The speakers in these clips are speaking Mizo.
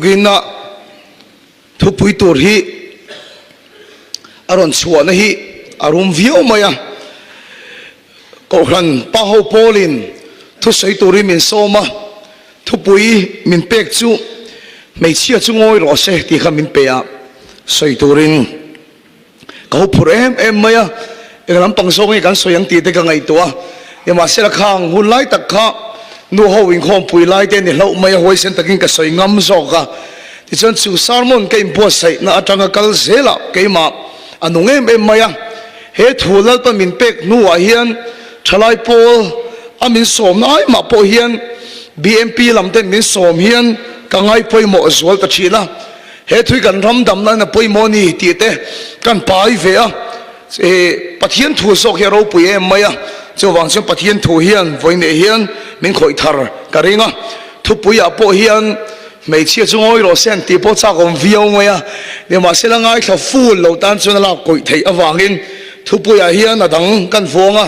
Tukina thupui tur hi a rawn chhuahna hi a rum viau mai a, Kohhran pa ho pawlin thusawi turin min sawm a, thupui min pek chu hmeichhia chu ngawi rawh se tih kha min pe a, sawi turin. Ka ho phur em em mai a, eng lampang zawk nge kan sawi ang tih te ka ngaihtuah a, nimahsela khang hun lai tak kha nu ho inkhawmpui lai te ni hlauh mai a, huaisen takin ka sawi ngam zawk a, tichuan chu sermon ka inbuatsaihna atanga kal zelah keimah a nung em em mai a, he thu Lalpa min pek hnuah hian thalai pawl a min sawmna ai mah pawh hian BMP lam ten min sawm hian ka ngaipawimawh zual ta thin a. He thui kan ram dam nan a pawimawh a ni tih te kan pai ve a, he Pathian thu zawk hi a ropui em mai a, chuvang chuan Pathian thu hian vawi neh hian min khawih thar ka ring a, thupuiah pawh hian hmeichhia chu ngawi rawh se an tih pawh chak awm viau mai a, nimahsela ngaithla full lo tan chuan a lak kawih theih avangin thupuiah hian a dang kan vawng a.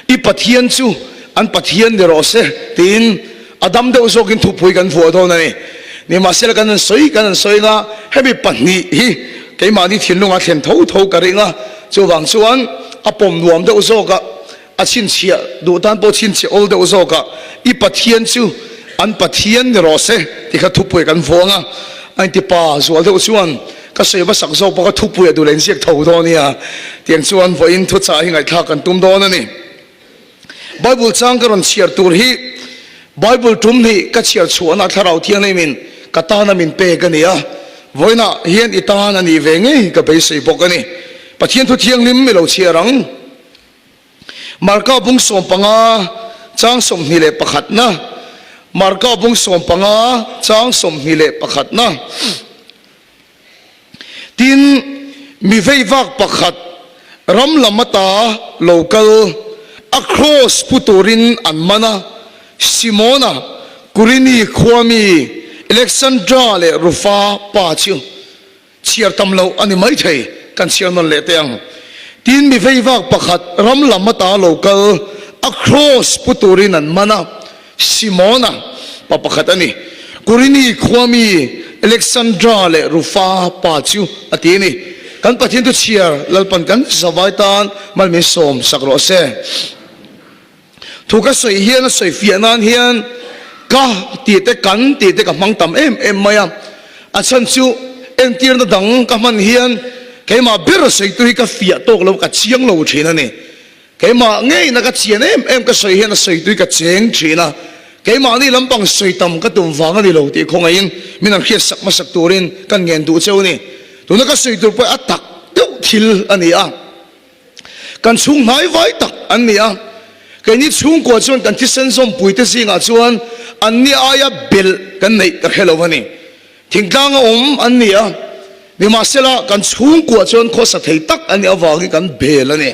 I Pathian chu an Pathian ni rawh se tiin a dam deuh zawkin thupui kan vuah dawn a ni. Nimahsela kan han sawi kan han sawi anga hemi pahnih hi keimahni thinlunga thlen tho tho ka ring a, chuvang chuan a pawm nuam deuh zawkah a chhinchhiah duh tan pawh chhinchhiah awl deuh zawkah I Pathian chu an Pathian ni rawh se ti kha thupui kan vuah anga a inti pa zual deuh chuan Ka sawi hmasak zawk bawk a, thupui a duh leh inziak tho dawn nia. Tiang chuan vawiin thuchah hi ngaihthlak kan tum dawn a ni. Bible chang ka rawn chhiar tur hi Bible tum hnih ka chhiar chhuahna Thlarau Thianghlimin ka tana min pek a ni a, vawiinah hian i tan a nih ve ngei ka beisei bawk a ni. Pathian thu thianghlim i lo chhiar ang. Marka bung 15 chang 21 na Marka bung 15 chang 21 na Tin, mi veivak pakhat ram lam ata lo kal a kraws pu turin an man a, Simona, Kurini khua mi Alexandra leh Rufa pa chu chhiar tam loh a ni maithei, kan chhiar nawn leh teh ang. Tin, mi veivak pakhat ram lam ata lo kal a kraws pu turin an man a, Simona pa pakhat a ni. Kurini khua mi Alexandra leh Rufa pa chu a ti a ni. Kan Pathian thu chhiar Lalpan kan zavai tan mal min sawm sak rawh se. Thu ka sawi hian a sawi fiah nan hian ka tih te kan tih te ka hmang tam em em mai a. A chhan chu entirna dang ka hman hian keimah ber sawitu hi ka fiah tawk lo ka chiang lo thin a ni. Keimah ngeina ka chian em em ka sawi hian a sawi tui ka cheng thin a, keimahni lampang sawi tam ka tum vang a ni lo tih khawngaihin min han hriat sak hmasak turin kan ngen duh cheu a ni. Tuna ka sawi tur pawh a tak deuh thil a ni a, kan chhung hnai vai tak an ni a, keini chhungkua chuan kan thisen zawmpuite zingah chuan anni aia belh kan neih ka hre lo a ni. Thingtlanga awm an ni a, nimahsela kan chhungkua chuan khawsa thei tak an nih avangin kan bel a ni.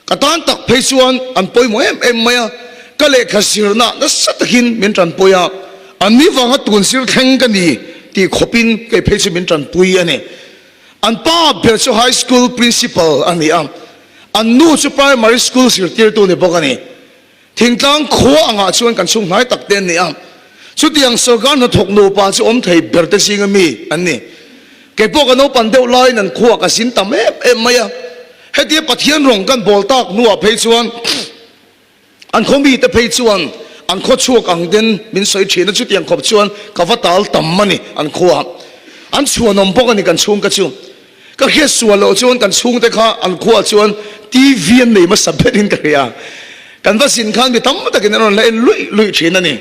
Ka tan tak phei chuan an pawimawh em em mai a, ka lehkha zirna nasa takin min tanpui a, anni vanga tun zir thleng ka ni tih khawpin kei phei chu min tanpui a ni. An pa ber chu High School Principal a ni a, an nu chu Primary School zirtirtu ni bawk a ni. Thingtlang khua angah chuan kan chhung hnai tak te an ni a, chutiang sorkar hnathawk nupa chu awm thei ber te zinga mi an ni. Kei pawh ka naupan deuh laiin an khuaa ka zin tam em em mai a, hetia Pathian rawng kan bawl tak hnuah phei chuan an khaw mite phei chuan an khaw chhuak ang ten min sawi thin a, chutiang khawp chuan ka va tal tam a ni an khuaa. An chhuanawm bawk a ni kan chhungka chu. Ka hriat sual loh chuan kan chhungte kha an khuaah chuan TV an nei hmasa berin ka hria. Kan va zin khan mi tam takin an rawn la en luih luih thin a ni.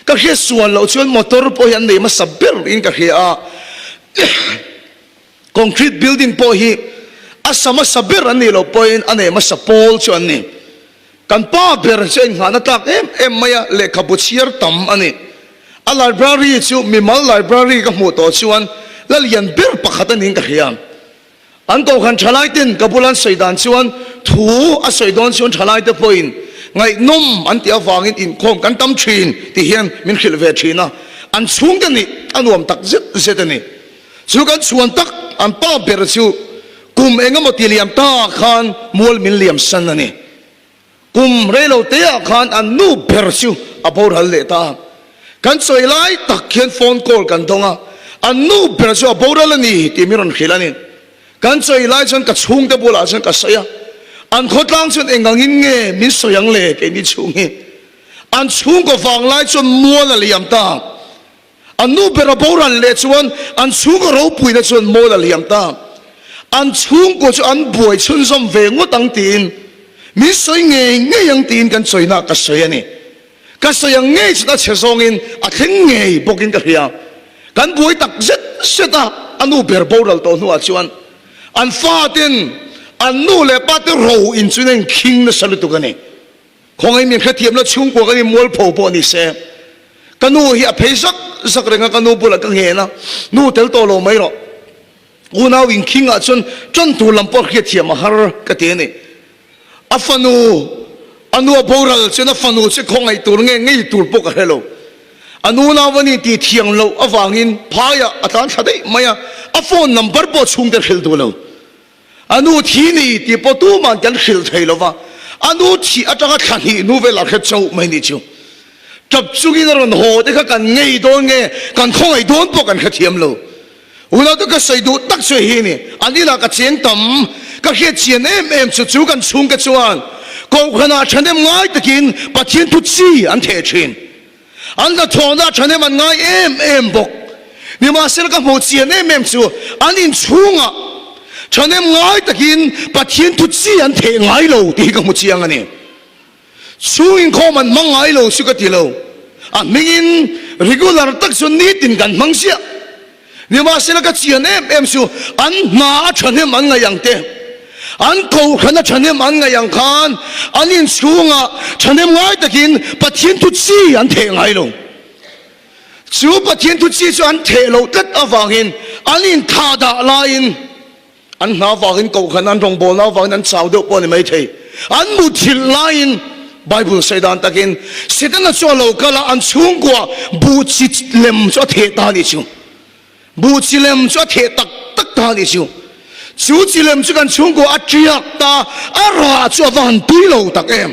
Ka hriat sual loh chuan motor pawh hi an nei hmasa berin ka hria a. Concrete building pawh hi a sa hmasa ber an nih loh pawhin a nei hmasa pawl chu an ni. Kan pa ber chu a inngahna tlak em em mai a, lehkhabu chhiar tam a ni. A library chu mimal library ka hmuh tawh chuan la lian ber pakhat a niin ka hria. An kohhran thalaiten ka bula an sawi dan chuan thu a sawi dawn chuan thalaite pawhin ngaihnawm an tih avangin inkhawm kan tam thin tih hian min hrilh ve thin a, an chhungte nih a nuam tak zet zet a ni. Chu kan chhuan tak an pa ber chu kum eng emaw ti liam ta khan mual min liam san a ni. Kum rei lo te ah khan an nu ber chu a boral leh ta. Kan sawi lai tak hian phone call kan dawng a, an nu ber chu a boral a ni tih min rawn hrilh a ni. Kan sawi lai chuan ka chhungte bulah chuan ka sawi a, an khawtlang chuan eng angin nge min sawi ang le keini chhung hi. An chhungkaw vang lai chuan mual a liam ta. An nu ber a boral leh chuan an chhungkaw ropuina chuan mual a liam ta. An chhungkaw chu an buai chhunzawm ve ngawt ang tiin min sawi ngei ngei ang tiin kan sawina ka sawi a ni. Ka sawi ang ngei chuan a chhe zawngin a thleng ngei bawkin ka hria. Kan buai tak zet zet a, a nu ber boral tawh hnuah chuan an faten an nu leh pate ro in chuan a inkhing nasa lutuk a ni. Khawngaih min hrethiam la chhungkua kan inmualpho pawh ni se. Ka nu hi a phei zak zak reng a, ka nu bulah ka nghen a, Nu tel tawh lo mai rawh. Unau inkhingah chuan tan tur lam pawh hriatthiam a har ka ti a ni. A fanu, a nu a boral chuan a fanu chu khawngaih tur nge ngei tur pawh ka hre lo. A nu nau a ni tih thiang loh avangin phaiah a tlan thla daih mai a, a phone number pawh chhungte hrilh duh lo. A nu thi ni tih pawh tuman kan hrilh thei lo va, a nu thih atanga thla hnih hnu velah hre chauh mai ni chu. Tap chungin a rawn haw te kha kan ngei dawn nge kan khawngaih dawn pawh kan hrethiam lo. Unau te ka sawi duh tak chu hi ni, an inah ka cheng tam, ka hriat chian em em chu chu kan chhungte chuan Kohhranah thahnem ngai takin Pathian thu chi an theh thin. An hnathawhna thahnem an ngai em em bawk. Nimahsela ka hmuh chian em em chu an inchhungah thahnem ngai takin Pathian thu chi an theh ngai lo tih hi ka hmu chiang a ni. Chhung inkhawm an hmang ngai lo chu ka ti lo. A hmingin regular tak chuan nitin kan hmang ziah. Nimahsela ka chian em em chu an hna a thahnem an ngaih ang te, an kohhran a thahnem an ngaih ang khan an inchhungah thahnem ngai takin Pathian thu chi an theh ngai lo. Chu Pathian thu chi chu an theh loh tlat avangin an inthahdah laiin An hna avangin kohhran an rawngbawlna avangin an chau deuh pawh a ni maithei. An muthilh laiin Bible sawi dan takin Setana chu a lo kal a, an chhungkua buh chi lem chu a theh ta a nih chu. Buh chi lem chu a theh tak tak ta a nih chu. Chu chi lem chu kan chhungkua a tiak ta, a rah chu a va han tui lo tak em.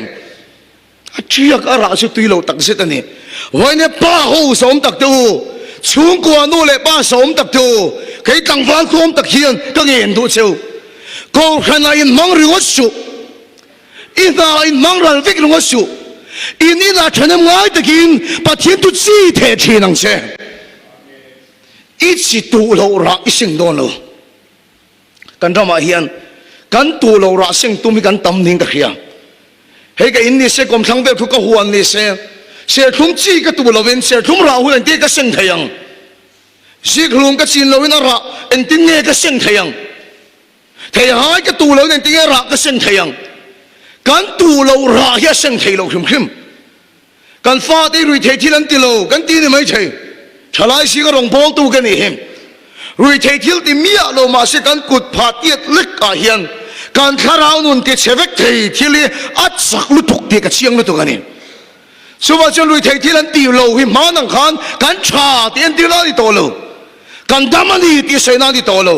A ṭiak a rah chu tui lo tak zet a ni. Vawiin pa ho sawm tak te u, chhungkua nu leh pa sawm tak te u, kei tlangval tlawm tak hian ka ngen duh che u. Kohhranah in hmang ringawt suh, i hna in hmang ral vek ringawt suh, in inah ṭhahnem ngai takin Pathian thu chi theh ṭhin ang che. I chi tuh loh rah i seng dawn lo. Kan ramah hian kan tuh lo rah seng tum hi kan tam niin ka hria. Hei ka in ni se, kawmthlang vel thu ka huan ni se, serthlum chi ka tuh lovin serthlum rah hun engtin ka seng thei ang? Zikhlum ka chin loin a rah engtin nge ka seng thei ang? Theihai ka tuh loin engtin nge rah ka seng thei ang? Kan tuh loh rah hi a seng thei lo hrim hrim. Kan fate hi ruihtheih thil an ti lo kan ti ni mai thei. Thalai zinga rawngbawltu ka nih hi. Ruihtheih thil ti miah lo mahse kan kut phah tiat lek ah hian kan thlarau nun ti chhe vek thei thil hi a chak lutuk tih ka chiang lutuk a ni. Chuvang chuan ruihtheih thil an ti lo hi hman ang khan kan tha tih entir na a ni tawh lo. Kan dam a ni tih sawi na a ni tawh lo.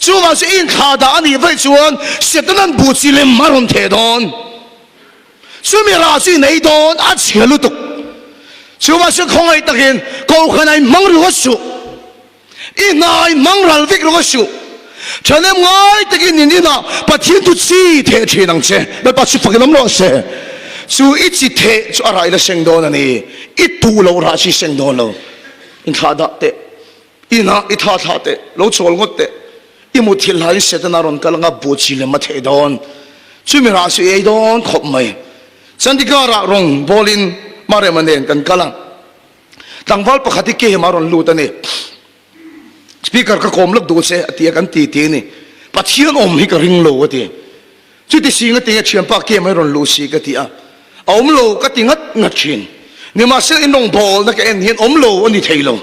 Chuvang chu i inthlah dah a nih vaih chuan Setanan buh chi lem a rawn theh dawn. Chumi rah chu i nei dawn a chhia lutuk. Chuvang chuan khawngaih takin Kohhran ah in hmang ringawt suh. I hna ah in hmang ral vek ringawt suh. Thahnem ngai takin in inah Pathian thu chi theh thin ang che. Lalpa chu fakin awm rawh se. Chu i chi theh chu a rah i la seng dawn a ni. I tuh loh rah chu i seng dawn lo. Inthlah dah teh. Inah i tha thlah teh, lo chawl ngawt teh. I muthilh hlaiin Setana rawn kal anga buh chi lem a theh dawn. Chumi rah chu i ei dawn khawp mai. Chandigarh ah rawn bawlin Marema nen kan kal a. Tlangval pakhat hi kem a rawn lut a ni. Speaker ka kawm lawk duh che a ti a, kan ti ti a ni. Pathian awm hi ka ring lo a ti. Chuti si nga tinge thianpa kem a rawn luh si ka ti a. A awm lo ka ti ngat ngat thin. Nimahsela in rawngbawlna ka en hian awm lo a ni thei lo.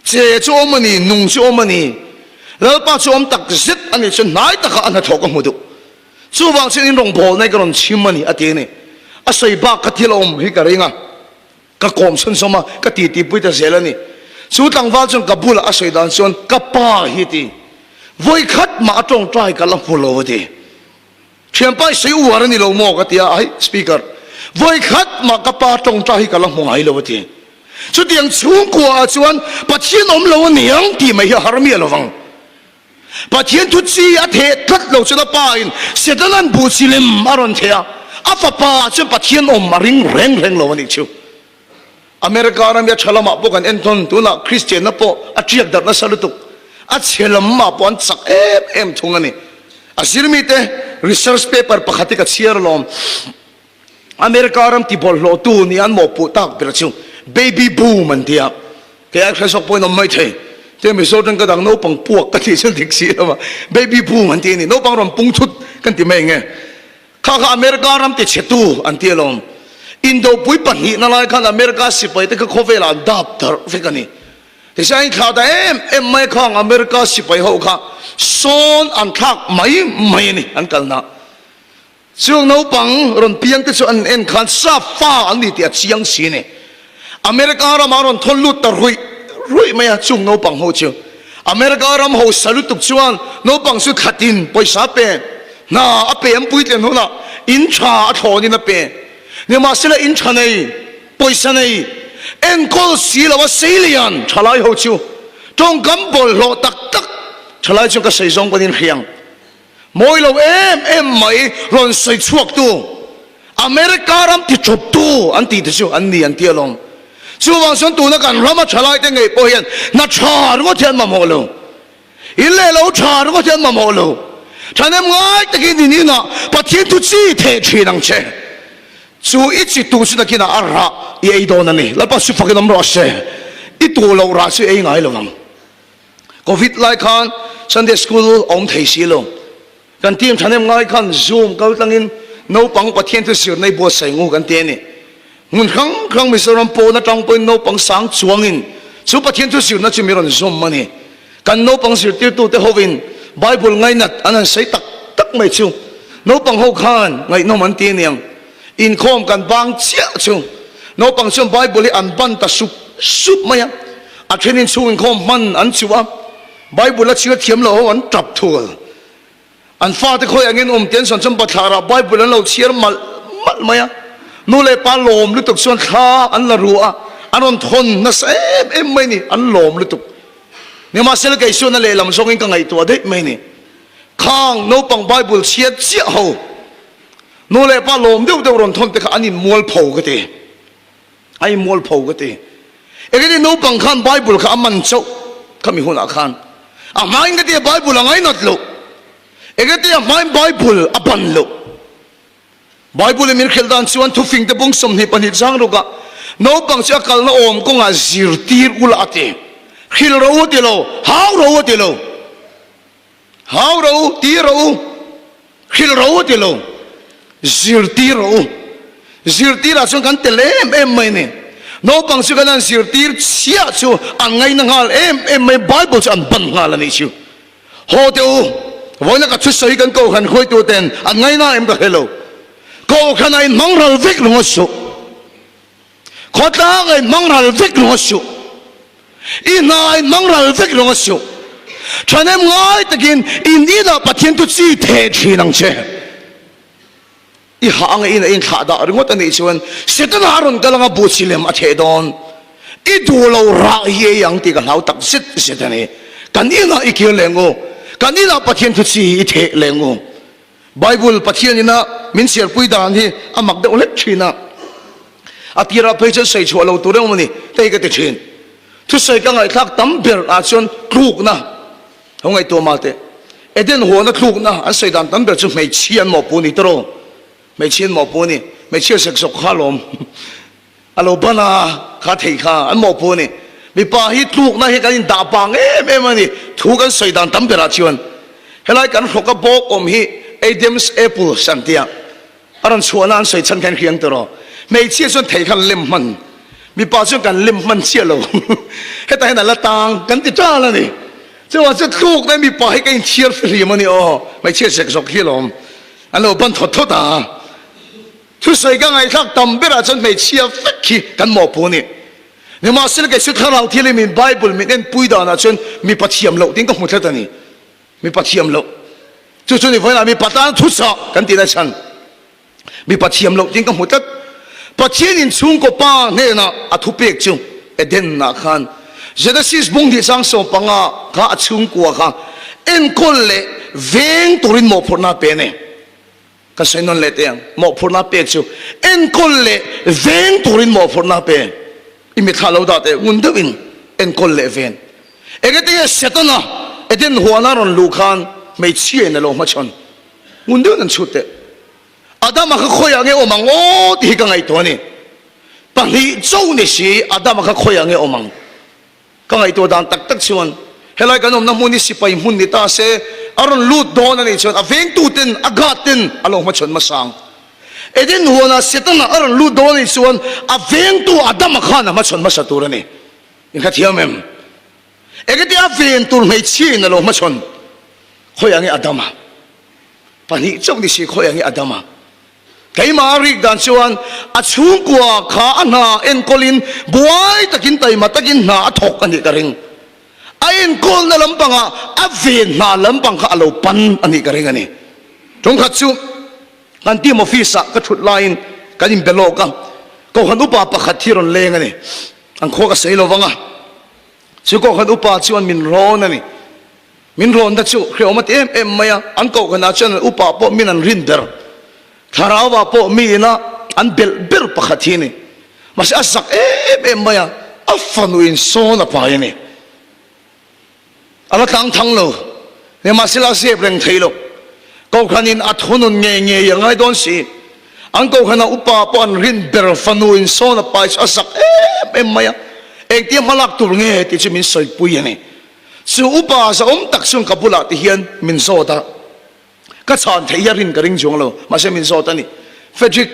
Che chu awm a ni, nung chu awm a ni. Lalpa chu awm tak zet a ni chuan hnai takah a hnathawh ka hmu duh. Chuvang chuan in rawngbawlna hi ka rawn chhim a ni a ti a ni. A sawi bak kha thil a awm hi ka ring a, ka kawm chhunzawm a, ka titi pui ta zel a ni. Chu tlangval chuan ka bulah a sawi dan chuan ka pa hi ti. Vawikhat mah a tawngtai ka la hmu lo a ti. Thianpa i sawi uar a ni lo maw ka ti a, ai Speaker, vawikhat mah ka pa tawngtai hi ka la hmu ngai lo a ti. Chutiang chhungkua ah chuan Pathian awm lo a niang tih mai hi a har miah lo vang. Pathian thu chi a theh tlat lo chuan a pa in Setana'n buh chi lem a rawn theh a, a fapa ah chuan Pathian awm a ring reng reng lo a nih chu. America ram hi a tha lamah pawh kan entawn, tunah Kristianna pawh a tiak darh nasa lutuk, a chhe lamah pawh an chak em em thung a ni. A zirmite research paper pakhat hi ka chhiar alawm. America ram ti bawlhhlawhtu nih an mawhpuh tak ber chu baby boom an ti a, kei ai hre zawk pawhin awm mai thei. Te Mizo tang ka dang naupang puak ka tih chuan dik si lo a, baby boom an ti a ni, naupang rawn pung thut kan ti mai nge. Kha kha America ram ti chhetu an ti alawm. Indopui pahnihna lai khan America sipai te kha khawvelah an dap darh vek a ni. Tichuan a inthlah ta em em mai khang America sipai ho kha sawn an thlak mai mai a ni an kalna. Chung naupang rawn piang te chu an en khan sap fa an ni tih a chiang si a ni. America ramah rawn thawn lut ta ruih ruih mai a chung naupang ho chu. America ram hausa lutuk chuan naupang chu thlatin pawisa a pe, hna a pe an puitlen hunah in tha a thlawnin a pe. Nimahsela in tha nei, pawisa nei, enkawl si lo a seilian thalai ho chu tawngkam bawlhhlawh tak tak thalai chuan ka sawi zawng pawn in hriang. Mawi lo em em mai rawn sawi chhuaktu, America ram ti chawptu an tih te chu an ni an ti alawm. Chuvang chuan tuna kan rama thalaite ngei pawh hian hna tha ringawt hi an mamawh lo. In leh lo tha ringawt hi an mamawh lo. Thahnem ngai takin in inah Pathian thu chi theh thin ang che. Chu i chi tu chu nakinah a rah i ei dawn a ni. Lalpa chu fakin awm rawh se. I tu loh rah chu i ei ngai lo ang. Covid lai khan Sunday School a awm thei si lo. Kan team thahnem ngai khan Zoom kal tlangin naupang Pathian thu zirna i buatsaih ngu kan ti a ni. Hmun hrang hrang Mizoram pawn atang pawhin naupang sang chuangin chu Pathian thu zirna chu mi rawn zawm a ni. Kan naupang zirtirtute hovin Bible ngainat an han sawi tak tak mai chu naupang ho khan ngaihnawm an ti aniang. Inkhawm kan bang chiah chu naupang chuan Bible hi an ban ta sup sup mai a. A thenin chhung inkhawm hman an chuh a, Bible a chhiar thiam loh ho an tap thul. An fate khawi angin awm te an sawn chuan bathlarah Bible an lo chhiar malh malh mai a. Nu leh pa lawm lutuk chuan thla an la ru a, an rawn thawn nasa em em mai ni, an lawm lutuk. Nimahsela kei chuan a lehlam zawngin ka ngaihtuah daih mai ni. Khang naupang Bible chhiar chiah ho, nu leh pa lawm deuh deuh rawn thawn te kha an inmualpho ka ti. A inmualpho ka ti. Engati naupang khan Bible kha a man chauh khami hunah khan a hmain ka ti a Bible a ngainat loh. Engati a hmain Bible a ban loh. Bible in min hrilh dan chuan thufing te bung 22 chang rukah naupang chu a kalna awm kawngah zirtir ula a ti. Hrilh ro a ti lo, hau ro a ti lo. Hau rawh u, ti rawh u, hrilh rawh u ti lo, zirtir rawh u. Zirtirah chuan kan tel em em mai a ni. Naupang chu kan han zirtir chiah chu an ngaina nghal em em mai, Bible chu an ban nghal a nih chu. Haw teh u, vawiina ka thusawi kan kohhran hruaitu ten an ngaina em ka hre lo. Kohhran a inhmang ral vek ringawt suh. Khawtlang a inhmang ral vek ringawt suh. I hna a inhmang ral vek ringawt suh. Thahnem ngai takin in inah Pathian chu chi theh thin ang che. I hah anga in a inthlah dah ringawt a nih chuan Setana a rawn kal anga buh chi lem a theh dawn. I duh lo rah hi ei ang tih ka hlau tak zet zet a ni. Kan inah i kir leh ngu. Kan inah Pathian thu chi hi i theh leh ngu. Bible Pathian ina min chhiarpui dan hi a mak deuh hlek thin a, a tirah phei chuan sawi chhuah lo tur emaw ni hei ka ti thin. Thusawi ka ngaihthlak tam ber ah chuan tlukna ho ngaihtuah mah teh. Eden huana tlukna an sawi dan tam ber chu hmeichhia an mawhpuh ni tawrh aw, hmeichhia an mawhpuh a ni, hmeichhia sek zawk kha alawm. A lo ban a, kha thei kha an mawhpuh a ni. Mipa hi tlukna hi kan indah pang em em a ni. Thu kan sawi dan tam berah chuan helai kan hrawka bawk awm hi Adam's apples an tia. A rawn chhuahna an sawi chhan khan hriang tawh. Hmeichhia chuan thei kha an lem hman. Mipa chuan kan lem hman chiah lo. Hetah hian a la tang kan ti tal a ni. Chuvang chuan tlukna hi mipa hi ka inchhiar fihlim a ni aw. Hmeichhia zek zawk hi alawm. An lo ban thawt thawt a. Thusawi ka ngaihthlak tam berah chuan hmeichhia vek hi kan mawhpuh a ni. Nimahsela kei chu thlarau thianghlim in Bible min enpui danah chuan mipa thiam loh tiin ka hmu tlat a ni. Mipa thiam loh. Chu chu ni vawiinah mipa tan thuchah kan tihna chhan. Mipa thiam loh tiin ka hmu tlat. Pathian in chhungkaw pa hnenah a thupek chu. Eden ah khan Genesis bung hnih chang 15 kha a chhungkua kha enkawl leh veng turin mawhphurhna a pe a ni. Ka sawi nawn leh teh ang, mawhphurhna pek chu enkawl leh veng turin mawhphurhna a pe. I mitthla lo dah teh ngun deuhin enkawl leh ven. Engati nge Setana Eden huana rawn luh khan hmeichhia in a lo hmachhawn? Ngun deuhin an chhut teh. Adama kha khawiah nge awm ang aw tih hi ka ngaihtuah a ni. Pahnih cho ni si Adama kha khawiah nge awm ang? Ka ngaihtuah dan tak tak chuan helai kan awmna hmun hi sipai hmun ni ta se, a rawn lut dawn a nih chuan a vengtuten, a guard ten a lo hmachhawn hmasa ang. Eden huanah Setana a rawn lut dawn a nih chuan a vengtu Adama khan a hmachhawn hmasa tur a ni. In hrethiam em? Engati a ven tur hmeichhia in a lo hmachhawn? Khawiah nge Adama? Pahnih chauh ni si khawiah nge Adama? Keimah a rik dan chuan a chhungkua kha a hna enkawlin buai takin taima takin hna a thawk a nih ka ring. A enkawlna lampangah a ven hna lampang kha a lo pan a nih ka ring a ni. Ṭawngkhat chu kan team office ah ka ṭhut laiin kan inbe lawk a, Kohhran upa pakhat hi rawn leng a ni. An khua ka sawi lo vang a, chu Kohhran upa chuan min rawn a ni. Min rawnna chu hreawm a ti em em mai a, an kohhranah chuan an upa pawh min an rin ber, thlarauah pawh mi ina an belh ber pakhat hi a ni. Mahse a zak em em mai a, a fanuin sawn a pai a ni. A la tlang thang lo, nimahsela a zep reng thei lo. Kohhranin a thunun ngei ngei a ngai dawn si. An kohhrana upa pawh an rin ber fanuin sawn a pai chu a zak em em mai a, engtia hmalak tur nge tih chu min sawipui a ni. Chu upa zahawm tak chuan ka bulah ti hian min zawt a, ka chhan theih hi a rin ka ring chuang lo, mahse min zawt a ni. Frederick,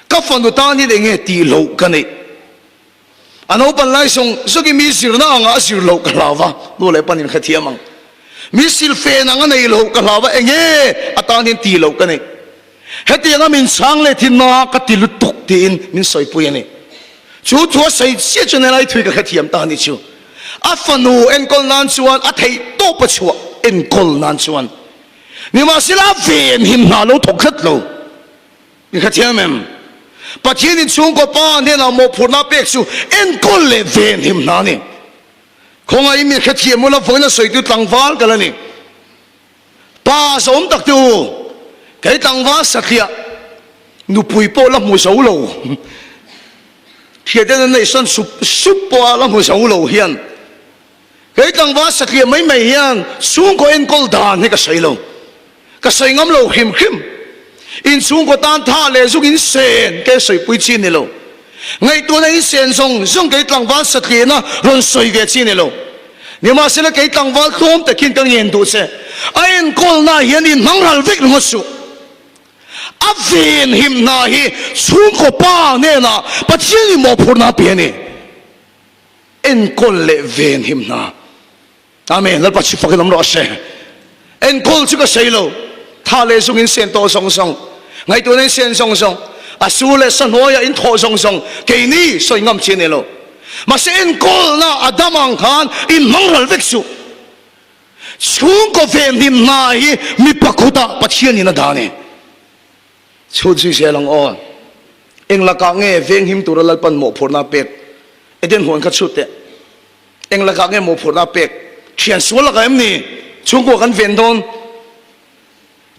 ka fanu tan hian enge tih loh ka neih? A naupan lai zawng zawngin mi zirna angah a zir loh ka hlau va, nu leh panin hrethiam ang. Mi silfen ang a neih loh ka hlau va, enge atan hian tih loh ka neih? Hetianga min chhang leh thin hma ka ti lutuk tiin min sawipui a ni. Chu thu a sawi chiah chuan helai thui ka hrethiam ta a ni chu. A fanu enkawl nan chuan a theih tawp a chhuah enkawl nan chuan nimahsela a ven him hna lo thawk tlat lo. I hrethiam em? Pathian in chhungkaw pa hnenah mawhphurhna pek chu enkawl leh ven him hna a ni. Khawngaih mi hrethiam ula vawiin a sawitu tlangval kal a ni. Pa zawm tak te u, kei tlangval satliah nupui pawh la hmu zo lo, thiaten an neihsan sup sup pawh a la hmu zo lo hian, kei tlangval satliah mai mai hian chhungkaw enkawl dan hi ka sawi lo, ka sawi ngam lo hrim hrim. In chhungkaw tan tha leh zung in sen ke sawipui chi ni lo. Ngaihtuahna in sen zawng zawng kei tlangval satliahna rawn sawi ve chi ni lo. Nimahsela kei tlangval tlawm takin ka ngen duh che, a enkawlnaah hian in hmang ral vek ringawt suh. A ven him hna hi chhungkaw pa hnenah Pathian in mawhphurhna a pe a ni. Enkawl leh ven him hna. Amen. Lalpa chu fakin awm rawh se. Enkawl chu ka sei lo. Tha leh zung in sen tawh zawng zawng. Ngaihtuahna in sen zawng zawng. A su leh sa hnuaiah in thawh zawng zawng. Keini sawi ngam chi a ni lo. Mahse enkawlna a dam ang khan in hmang ral vek suh. Chhungkaw venhim hna hi mipa kutah Pathian in a dah a ni. Chhut zui zel ang aw. Eng lakah nge venghim tura Lalpan mawhphurhna a pek? Eden huan kha chhut teh. Eng lakah nge mawhphurhna a pek? Thian sual lakah em ni chhungkua kan ven dawn?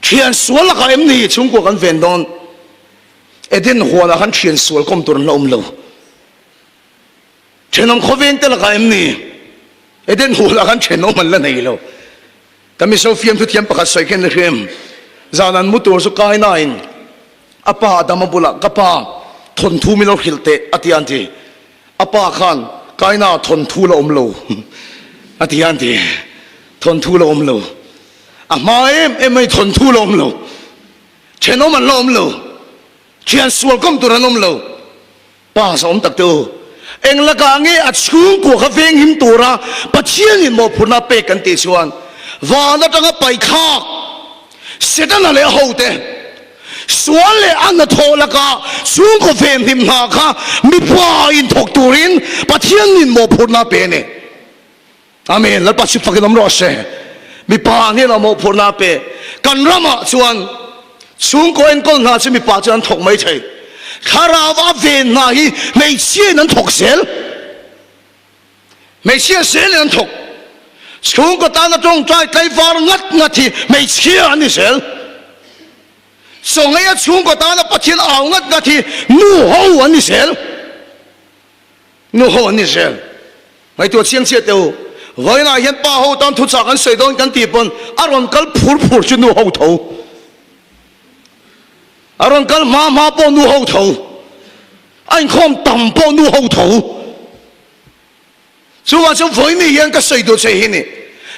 Thian sual lakah em ni chhungkua kan ven dawn? Eden huanah khan thian sual kawm tur an la awm lo. Thenawm khawveng te lakah em ni? Eden huanah khan thenawm an la nei lo. Ka Mizo fiamthu thiam pakhat sawi khen la hria em? Zan an mu tur chu kai nain a pa Adama bulah ka pa thawnthu min lo hrilh teh a ti a an ti. A pa khan Kaina thawnthu la awm lo a ti a an ti. Thawnthu la awm lo. A hma em em mai thawnthu la awm lo. Thenawm an la awm lo. Thian sual kawm tur an awm lo. Pa sa awm tak te u, eng lakah nge a chhungkua kha venghim tura Pathianin mawhphurhna a pek kan tih chuan van atanga paithlak Setana leh a hote sual leh a hnathawh lakah chhungkaw venhim hna kha mipa in thawk turin Pathianin mawhphurhna a pe a ni. Amen. Lalpa chu fakin awm rawh se. Mipa hnenah mawhphurhna a pe. Kan ramah chuan chhungkaw enkawl hna chu mipa chuan an thawk mai thei. Thlarau a ven hna hi hmeichhiain an thawk zel. Hmeichhia zelin an thawk. Chhungkaw tana tawngtai tlaivar ngat ngat hi hmeichhia an ni zel. Chawngeia chhungkaw tana Pathian au ngat ngat hi nu ho an ni zel. Nu ho an ni zel. Ngaihtuah chiang chiah teh u. Vawiinah hian pa ho tan thuchah kan sawi dawn kan tih pawn a rawn kal phur phur chu nu ho tho. A rawn kal hma hma pawh nu ho tho. A inkhawm tam pawh nu ho tho. Chuvang chuan vawiin hian ka sawi duh che hi ni.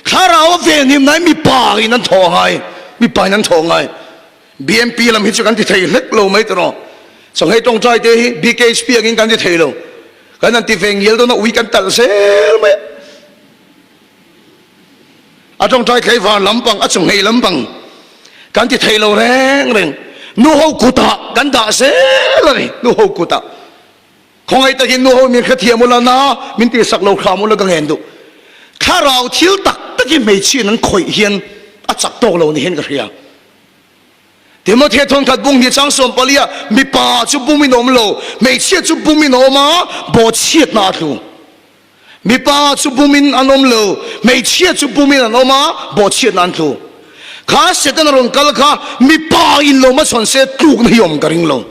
Thlarau a venhim nai mipa in an thawh ngai. Mipa in an thawh ngai. BMP lam hi chu kan ti thei hlek lo mai tawh. Chawnghei tawngtai te hi BKHP angin kan ti thei lo. Kan han ti ve ngial dawn a ui kan talh zel mai a. A tawngtai tlaivar lampang, a chawnghei lampang kan ti thei lo reng reng. Nu ho kutah kan dah zel a ni. Nu ho kutah. Khawngaih takin nu ho min hrethiam ula na min tihsak lo hram ula ka ngen duh. Thlarau thil tak takin hmeichhiain an khawih hian a chak tawk lo ni hian ka hria. Timothea thawnkhat bung hi chang 14 ah mipa chu bumin a awm lo, hmeichhia chu bumin a awm a, bawhchhiatna a tlu. Mipa chu bumin an awm lo, hmeichhia chu bumin an awm a, bawhchhiatna an tlu. Kha Setana rawn kal kha mipa in lo hmachhawn se tlukna hi awm ka ring lo.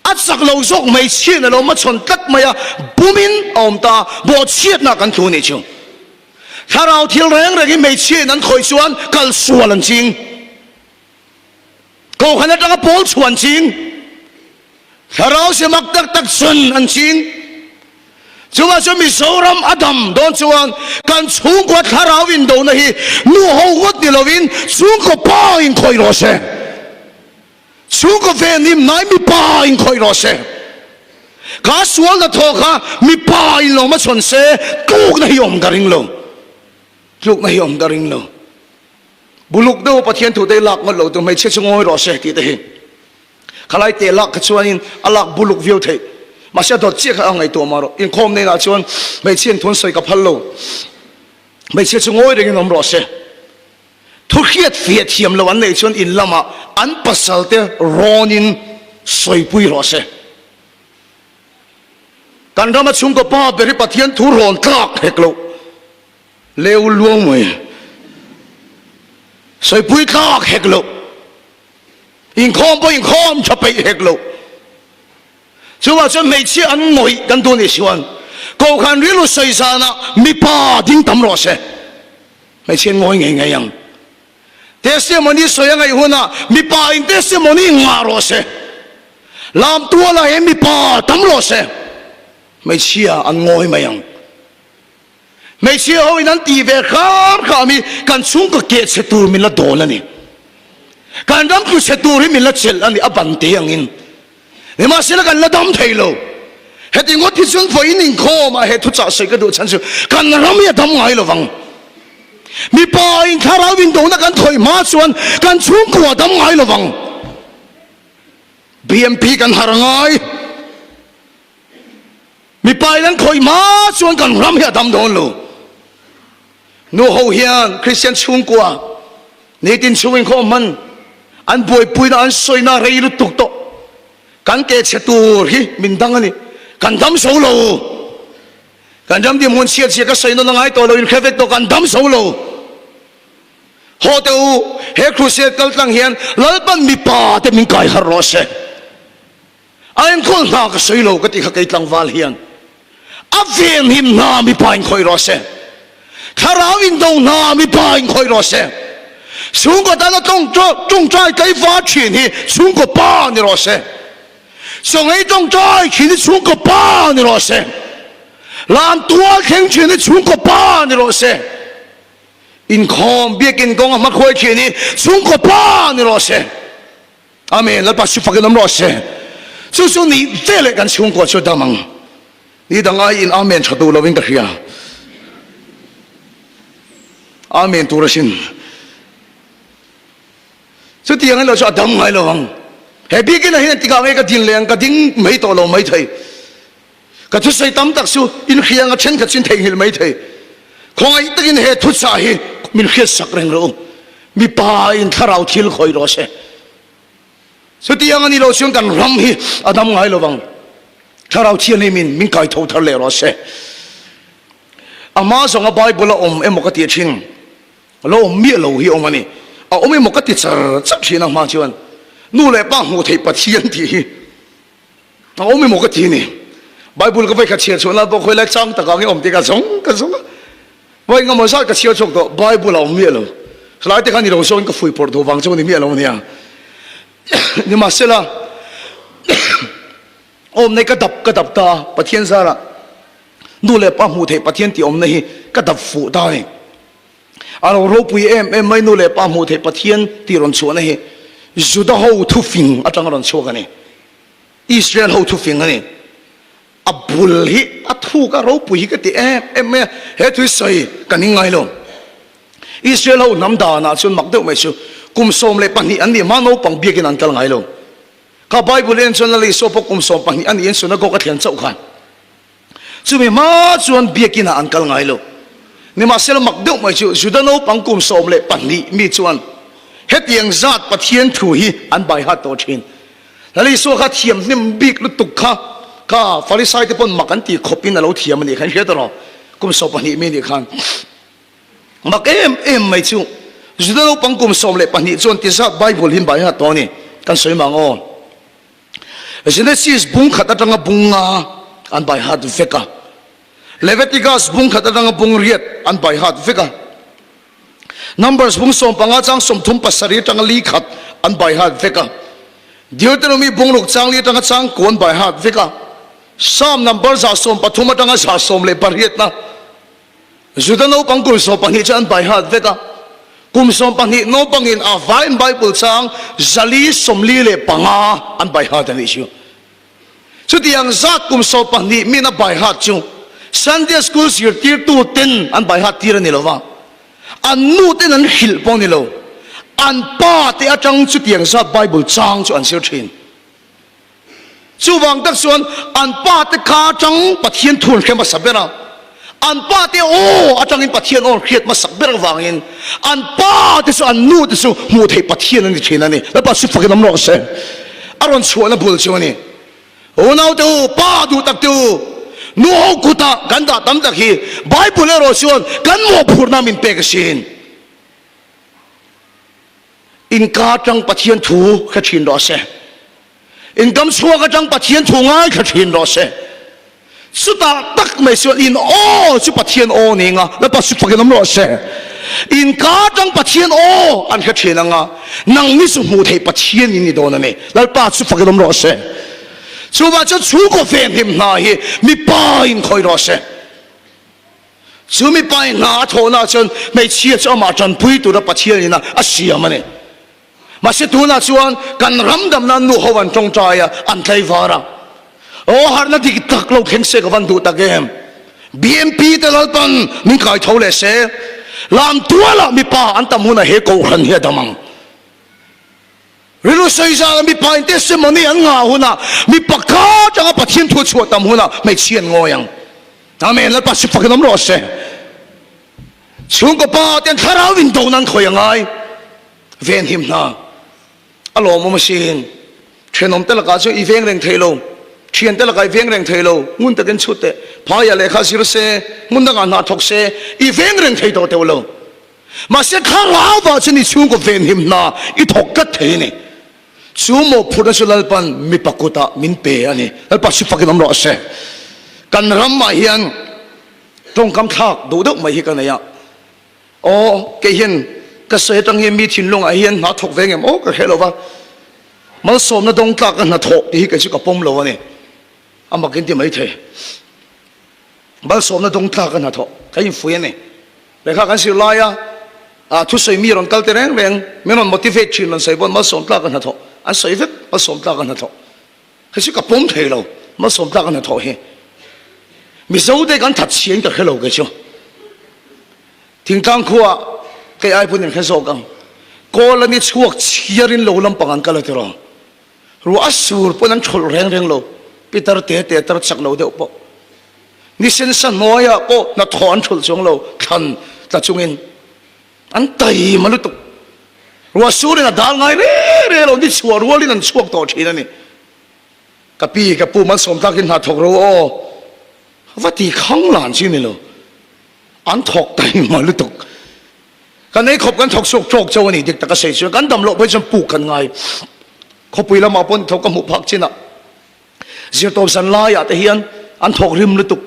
A chak lo zawk hmeichhiain a lo hmachhawn tlat mai a, bumin a awm ta, bawhchhiatna kan tlu a nih chu. Thlarau thil reng rengin hmeichhiain an khawih chuan kal sual an ching. Kohhran atanga pawl chhuah an ching. Thlarau se mak tak tak chun an ching. Chuvah chuan Mizoram a dam dawn chuan kan chhungkua thlarau indona hi nu ho ngawt ni lovin chhungkaw pa inkhawih rawh se. Chhungkaw venhim hnai mipa in khawih rawh se. Kha sual hnathawh kha mipa in lo hmachhawn se tlukna hi awm ka ring lo. Tlukna hi awm ka ring lo. Buluk deuh Pathian thu te lak ngawt lo tu hmeichhia chu ngawi rawh se tih te hi. Khalai te lak kha chuanin a lak buluk viau theih. Mahse a dawt chiah kha a ngaihtuah mah rawh. Inkhawm hnenah chuan hmeichhia in thu an sawi ka phal lo. Hmeichhia chu ngawi rengin awm rawh se. Thu hriat fiah thiam lo an neih chuan in lamah an pasalte rawnin sawipui rawh se. Kan rama chhungkaw pa ber hi Pathian thu rawn tlak hek loh leu luang mai. Sawipui tlak hek loh. Inkhawm pawh inkhawm tha peih hek loh. Chuvah chuan hmeichhia an ngawih kan duh nih chuan Kohhran rilru sawi zanah mipa ding tam rawh se. Hmeichhia an ngawi ngei ngei ang. Testimony sawi a ngaih hunah mipa in testimony ngah rawh se. Lam tualah hian mipa tam rawh se. Hmeichhia an ngawi mai ang. Hmeichhia ho in an tih ve hram hram hi kan chhungkaw keh chhe tur min la dawn a ni. Kan ram tlu chhe tur hi min la chelh a ni a ban te angin. Nimahsela kan la dam thei lo. Heti ngawt hi chuan vawiin inkhawm ah he thuchah sawi ka duh chhan chu kan ram hi a dam ngai lo vang. Mipa in thlarau indona kan thawih hma chuan kan chhungkua a dam ngai lo vang. BMP kan har ngai. Mipa in an khawih hma chuan kan ram hi a dam dawn lo. Nu ho hian Kristian chhungkua nitin chhung inkhawm hman an buaipuina an sawina rei lutuk tawh. Kan ke chhe tur hi min dang a ni. Kan dam zo lo. Kan ram dinhmun chhiat zia ka sawi nawn a ngai tawh lo, inhre vek tawh kan dam zo lo. Haw teh u, he crusade kal tlang hian Lalpan mipa te min kai harh rawh se. A enkawl hna ka sawi lo ka tih kha kei tlangval hian a venhim hna mipa in khawih rawh se. Thlarau in do hna mipa in khawih rawh se. Chhungkaw tana tawngtai tlaivar thin hi chhungkaw pa ni rawh se. Chawngei tawngtai thin hi chhungkaw pa ni rawh se. Lam tual thleng thin hi chhungkaw pa ni rawh se. Inkhawm biakin kawng a hmakhuai thin hi chhungkaw pa ni rawh se. Amen, Lalpa chu fakin awm rawh se. Chu chu nih veleh kan chhungkua chu dam ang. Ni dang aiin Amen tha duh lovin ka hria. Amen tur asin. Chutiang ilo chu a dam ngai lo ang. He bikin ah hian tikah nge ka din leh ang, ka ding mai tawh lo mai thei. Ka thusawi tam tak chu inhriang a thenkhat chu in theihnghilh mai thei. Khawngaih takin he thuchah hi min hriatsak reng rawh u. Mipa in thlarau thil khawih rawh se. Chutiang a nih loh chuan kan ram hi a dam ngai lo vang. Thlarau thianghlim in min kai tho thar leh rawh se. A hma zawnga Bible a awm emaw ka ti thin. A lo awm miah lo hi awm a ni. A awm emaw ka ti char char thin a hma chuan nu leh pa hmuh theih Pathian tih hi a awm emaw ka ti a ni. Bible ka vawikhat chhiar chhuah nan pawh khawi lai chang takah nge awm tih ka zawng ka zawng a. Vawi engemaw zat ka chhiar chhuak tawh Bible a awm miah lo. Helai te khan ni lo zawngin ka fui pawrh duh vang chu a ni miah lo ania. Nimahsela awm nei ka dap ka dap ta a, Pathian zarah nu leh pa hmuh theih Pathian tih awmna hi ka dap fuh ta a ni. A lo ropui em em mai nu leh pa hmuh theih Pathian tih rawn chhuahna hi Juda ho thufing atanga rawn chhuak a ni. Israel ho thufing a ni. A bul hi a thuk a ropui hi ka ti em em mai a, he thu hi sawi ka ning ngai lo. Israel ho hnam danah chuan mak deuh mai chu kum 12 an nih hma naupang biakin an kal ngai lo. Kha Bible en chuan Lal Isua pawh kum 12 a niin synagogue a thlen chauh khan chumi hma chuan biakin ah an kal ngai lo. Nimahsela mak deuh mai chu Juda naupang kum 12 mi chuan hetiang zat Pathian thu hi an baihat tawh thin. Lal Isua kha thiam hnem bik lutuk kha kha Farisai te pawn mak an tih khawp in a lo thiam a nih kha in hria ta rawh kum 12 mi nih khan. Mak em em mai chu Juda naupang kum 12 chuan ti zat Bible hi bai hat tawh a ni. Kan sawi mang aw. Genesis bung khat atanga bung nga an bai hat vek a. Leviticus bung khat atanga bung riat an bai hat vek a. Numbers bung 15 chang 37 atanga li khat an bai hat vek a. Deuteronomy bung ruk chang li atanga chang ku an bai hat vek a. Psalm number 130 atanga 118 na Juda naupang kum 12 chu an bai hat vek a, kum 12 naupangin a vaiin Bible chang 445 an bai hat a nih chu. Chutiang zat kum 12 min a bai hat chu Sunday School zirtirtu ten an bai hat tir a ni lo va, an nu ten an hrilh pawh a ni lo, an pa te atang chutiang zat Bible chang chu an zir thin. Chuvang tak chuan an pa te ka atang Pathian thu an hre hmasa ber a, an pa te aw atangin Pathian aw an hriat hmasak ber avangin an pa te chu an nu te chu hmuh theih Pathian a ni thin a ni. Lalpa chu fakin awm rawh se. A rawn chhuahna bul chu a ni. Unau te u, pa duh tak te u, nu ho kutah kan dah tam tak hi Bible erawh chuan kan mawhphurhna min pek asin. Inka atang Pathian thu hre thin rawh se. Inkam chhuak atang Pathian thu ngaithla thin rawh se. Chutah tak mai chuan in aw chu Pathian aw ni anga, Lalpa chu fakin awm rawh se. Inka atang Pathian aw an hre thin anga, nangni chu hmuh theih Pathian in ni dawn a ni. Lalpa chu fakin awm rawh se. Chuvah chuan chhungkaw venhim hna hi mipa in khawih rawh se. Chu mipa in hna a thawhna ah chuan hmeichhia chu amah tanpui tura Pathian in a siam a ni. Mahse tunah chuan kan ram damna nu ho an tawngtai a, an tlaivar a. Aw harhna dik tak lo thleng se ka van duh tak em. BMP te Lalpan min kai tho leh se. Lam tualah mipa an tam hunah he kohhran hi a dam ang. Rilru sawi zala mipa in testimony an ngah hunah mipa ka atanga Pathian thu a chhuah tam hunah hmeichhia an ngawi ang. Amen. Lalpa si fakin awm rawh se. Chhungkaw pa ten thlarau in do nan khawi angai. Venhim hna. A lawmawm asin. Thenawm te lakah chuan i veng reng thei lo. Thian te lakah i veng reng thei lo. Ngun takin chhut teh. Phaiah lehkha zir se, hmun dangah hna thawk se, i veng reng thei tawh teuh lo. Mahse thlarauah chuan i chhungkaw venhim hna i thawk tlat thei a ni. Chu mawhphurhna chu Lalpan mipa kutah min pe a ni. Lalpa si fakin awm rawh se. Kan ramah hian tawngkam thlak duh deuh mai hi ka nei a. Aw, kei hian ka sawi atang hian mi thinlungah hian hna thawk ve ngem aw ka hre lo va. Malsawmna dawng tlak a hna thawh tih hi kei chu ka pawm lo a ni. A mak in ti mai thei. Malsawmna dawng tlak a hna thawh ka infuih a ni. Lehkha kan zir laia ah thusawi mi rawn kal te reng reng min rawn motivate thin rawn sawi pawn malsawm tlak a hnathawh an sawi vek malsawm tlak a hnathawh hei chu ka pawm thei lo malsawm tlak a hnathawh hi Mizo te kan that chhiain ka hre lo kei chu thingtlang khua kei ai pawn in hre zawk ang kawl ani chhuak chhiarin lo lampang an kal a tiraw ruah a sur pawn an thawlh reng reng lo pitar te te tar chak lo deuh pawh Ni sensa hnuaiah pawh hnathawh an thulh chuang lo, thlan tla chungin an taima lutuk. Ruah surin a dal ngai re re lo, ni chhuah rualin an chhuak tawh thin a ni. Ka pi, ka pu malsawm takin hna thawk ro aw, va ti khang lan chi ni lo. An thawk taima lutuk. Kan ei khawp kan thawk chhuak tawk chauh a ni dik taka sawi chuan kan dam loh phei chuan puk kan ngai. Khawpui lamah pawh thawk ka hmuh phak chinah zirtawp zan laiah te hian an thawk rim lutuk.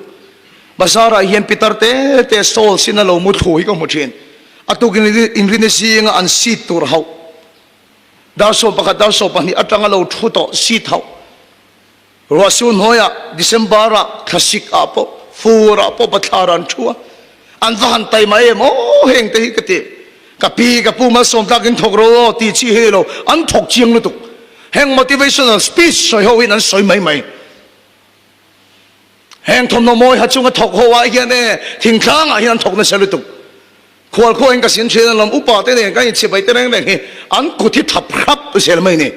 Bazar ah hian pitar te te stall sin a lo mu thlu hi ka hmu thin. A tukin inrin zinga an seat tur hauh dar 11 dar 12 atanga lo thu tawh seat hauh Ruah sur hnuaiah December ah thlasik ah pawh fur ah pawh bathlar an thu a, an va han taima em aw heng te hi ka ti. Ka pi ka pu malsawm tlak in thawk ro aw tih chi hi ni lo, an thawk chiang lutuk. Heng motivational speech sawi ho in an sawi mai mai. Heng thawmhnaw mawi ha chunga thawk ho ah hian e thingtlang ah hian an thawk nasa lutuk. Khual khaw in ka sin thin alawm upa te nen kan inchhibai te reng reng hi an kut hi thap hrap zel mai ni.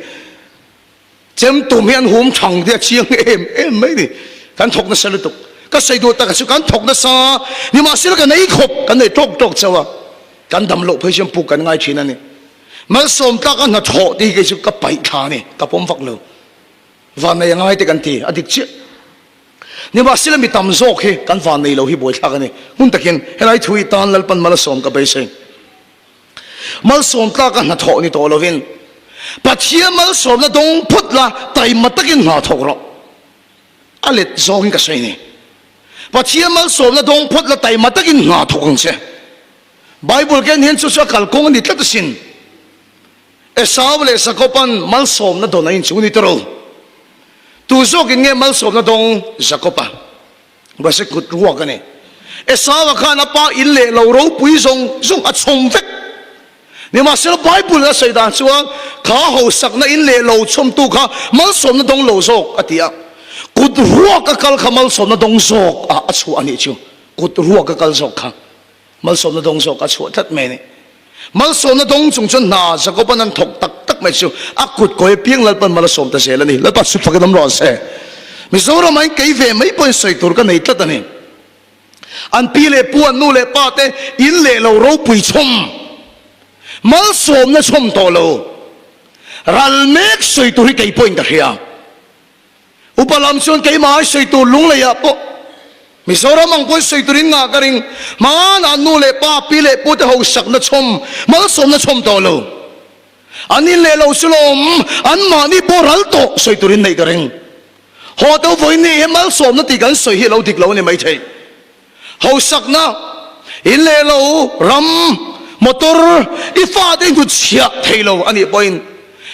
Chem tum hi an hum thang te a chiang em em mai ni. Kan thawk nasa lutuk. Ka sawi duh taka chu kan thawk nasa nimahsela kan ei khawp kan nei tawk tawk chauh a, kan dam loh phei chuan puk kan ngai thin a ni. Malsawm tlak a hnathawh tih hi kei chu ka paih thla a ni, ka pawm vak lo. Vannei a ngai te kan ti, a dik chiah. Nimahsela mi tam zawk hi kan vannei lo hi buaithlak a ni. Hmun takin helai thu hi tan Lalpan malsawm ka beisei. Malsawm tlaka hnathawh ni tawh lovin Pathian malsawmna dawng phawt la taima takin hna thawk rawh. A let zawngin ka sawi ni. Pathian malsawmna dawng phawt la taima takin hna thawk ang che. Bible ken hian chu chu a kalkawng a ni tlat asin. Esau leh Jakoban malsawmna dawn a inchung ni tawh. Tu zawkin nge malsawmna dawng Jakoba? Mahse kut ruak a ni. Esau-a khan a pa in leh lo ropui zawng zawng a chhawm vek. Nimahsela Bible a sawi dan chuan kha hausakna in leh lo chhawmtu kha malsawmna dawng lo zawk a ti a. Kut ruak a kal kha malsawmna dawng zawk ah a chhuah a nih chu. Kut ruak a kal zawk kha. Malsawmna dawng zawk a chhuah tlat mai a ni. Malsawmna dawng chung chuan hna Jakoban an thawk tak tak mai chu a kut kawi apiang Lalpan mal a sawm ta zel a ni. Lalpa chu fakin awm rawh se. Mizoram ah in kei ve mai pawhin sawi tur ka nei tlat a ni. An pi leh pu an nu leh pa te in leh lo ropui chhawm malsawmna chhawm tawh lo ral mek sawi tur hi kei pawhin ka hria. Upa lam chuan keimah ai sawi tur Lungleiah pawh Mizoram ang pawhin sawi turin ngah ka ring. Hmanah nu leh pa, pi leh pu te hausakna chhawm, malsawmna chhawm tawh lo. An in leh lo chu lawm, an mahni pawh ral tawh sawi turin neih ka ring. Haw deuh vawiin he malsawmna tih kan sawi hi a lo dik lo a ni maithei. Hausakna, in leh lo, ram, motor, i fate i hnutchhiah thei lo a nih pawhin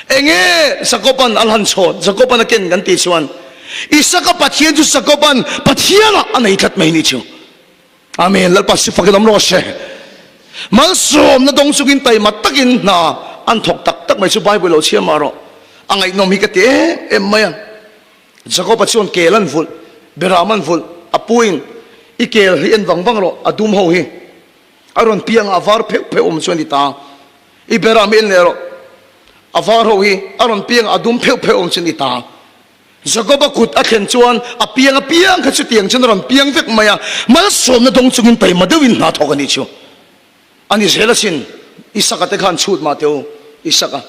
enge Jakoban a hlan chhawn, Jakoban a ken kan tih chuan Isaka Pathian chu Jakoban Pathianah a nei tlat mai nih chu. Amen. Lalpa si fakin awm rawh se. Malsawmna dawng chungin taima takin hna an thawk tak tak mai chu Bible lo chhiar mah rawh. A ngaihnawm hi ka ti em em mai a. Jakoba chuan kel an vulh, Beram an vulh, a puin i kel hi en vang vang rawh, a dum ho hi a rawn piang a, a var pheuh pheuh awm chuan i ta, i Beram hi en leh rawh, a var ho hi a rawn piang a, a dum pheuh pheuh awm chuan i ta. Jakoba kut a thlen chuan a piang a piang kha chutiang chuan a rawn piang vek mai a, malsawmna dawng chungin taima deuhin hna thawk a nih chu. A ni zel asin, Isaka te khan chhut mah teh u, Isaka.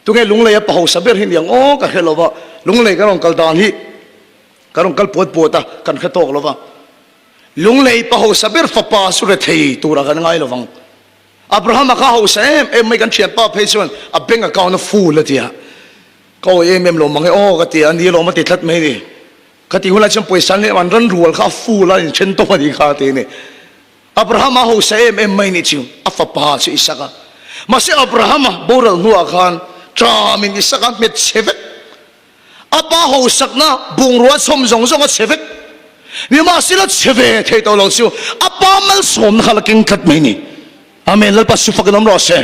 Tunge Lungleia pa hausa ber hi niang aw ka hre lo va, Lunglei kan rawn kal dan hi kan rawn kal puat puat a, kan hre tawk lo va. Lunglei pa hausa ber fapa chu rethei turah kan ngai lo vang. Abrahama kha hausa em em mai kan thianpa phei chuan a bank account a full a ti a, ka awi em em lo mang e aw ka ti a, ni lawm a ti tlat mai ni. Ka tih hunah chuan pawisa leh an ran rual kha a full a inthen tawp a nih kha a ti a ni. Abrahama hausa em em mai nih chu a fapa chu Isaka. Mahse Abrahama boral hnuah khan ṭamin Isaka hmet chhe vek. A pa hausakna bungrua chhawm zawng zawng a chhe vek. Nimahsela chhe ve thei tawh lo chu a pa malsawmna kha la keng tlat mai ni. Amen. Lalpa chu fakin awm rawh se.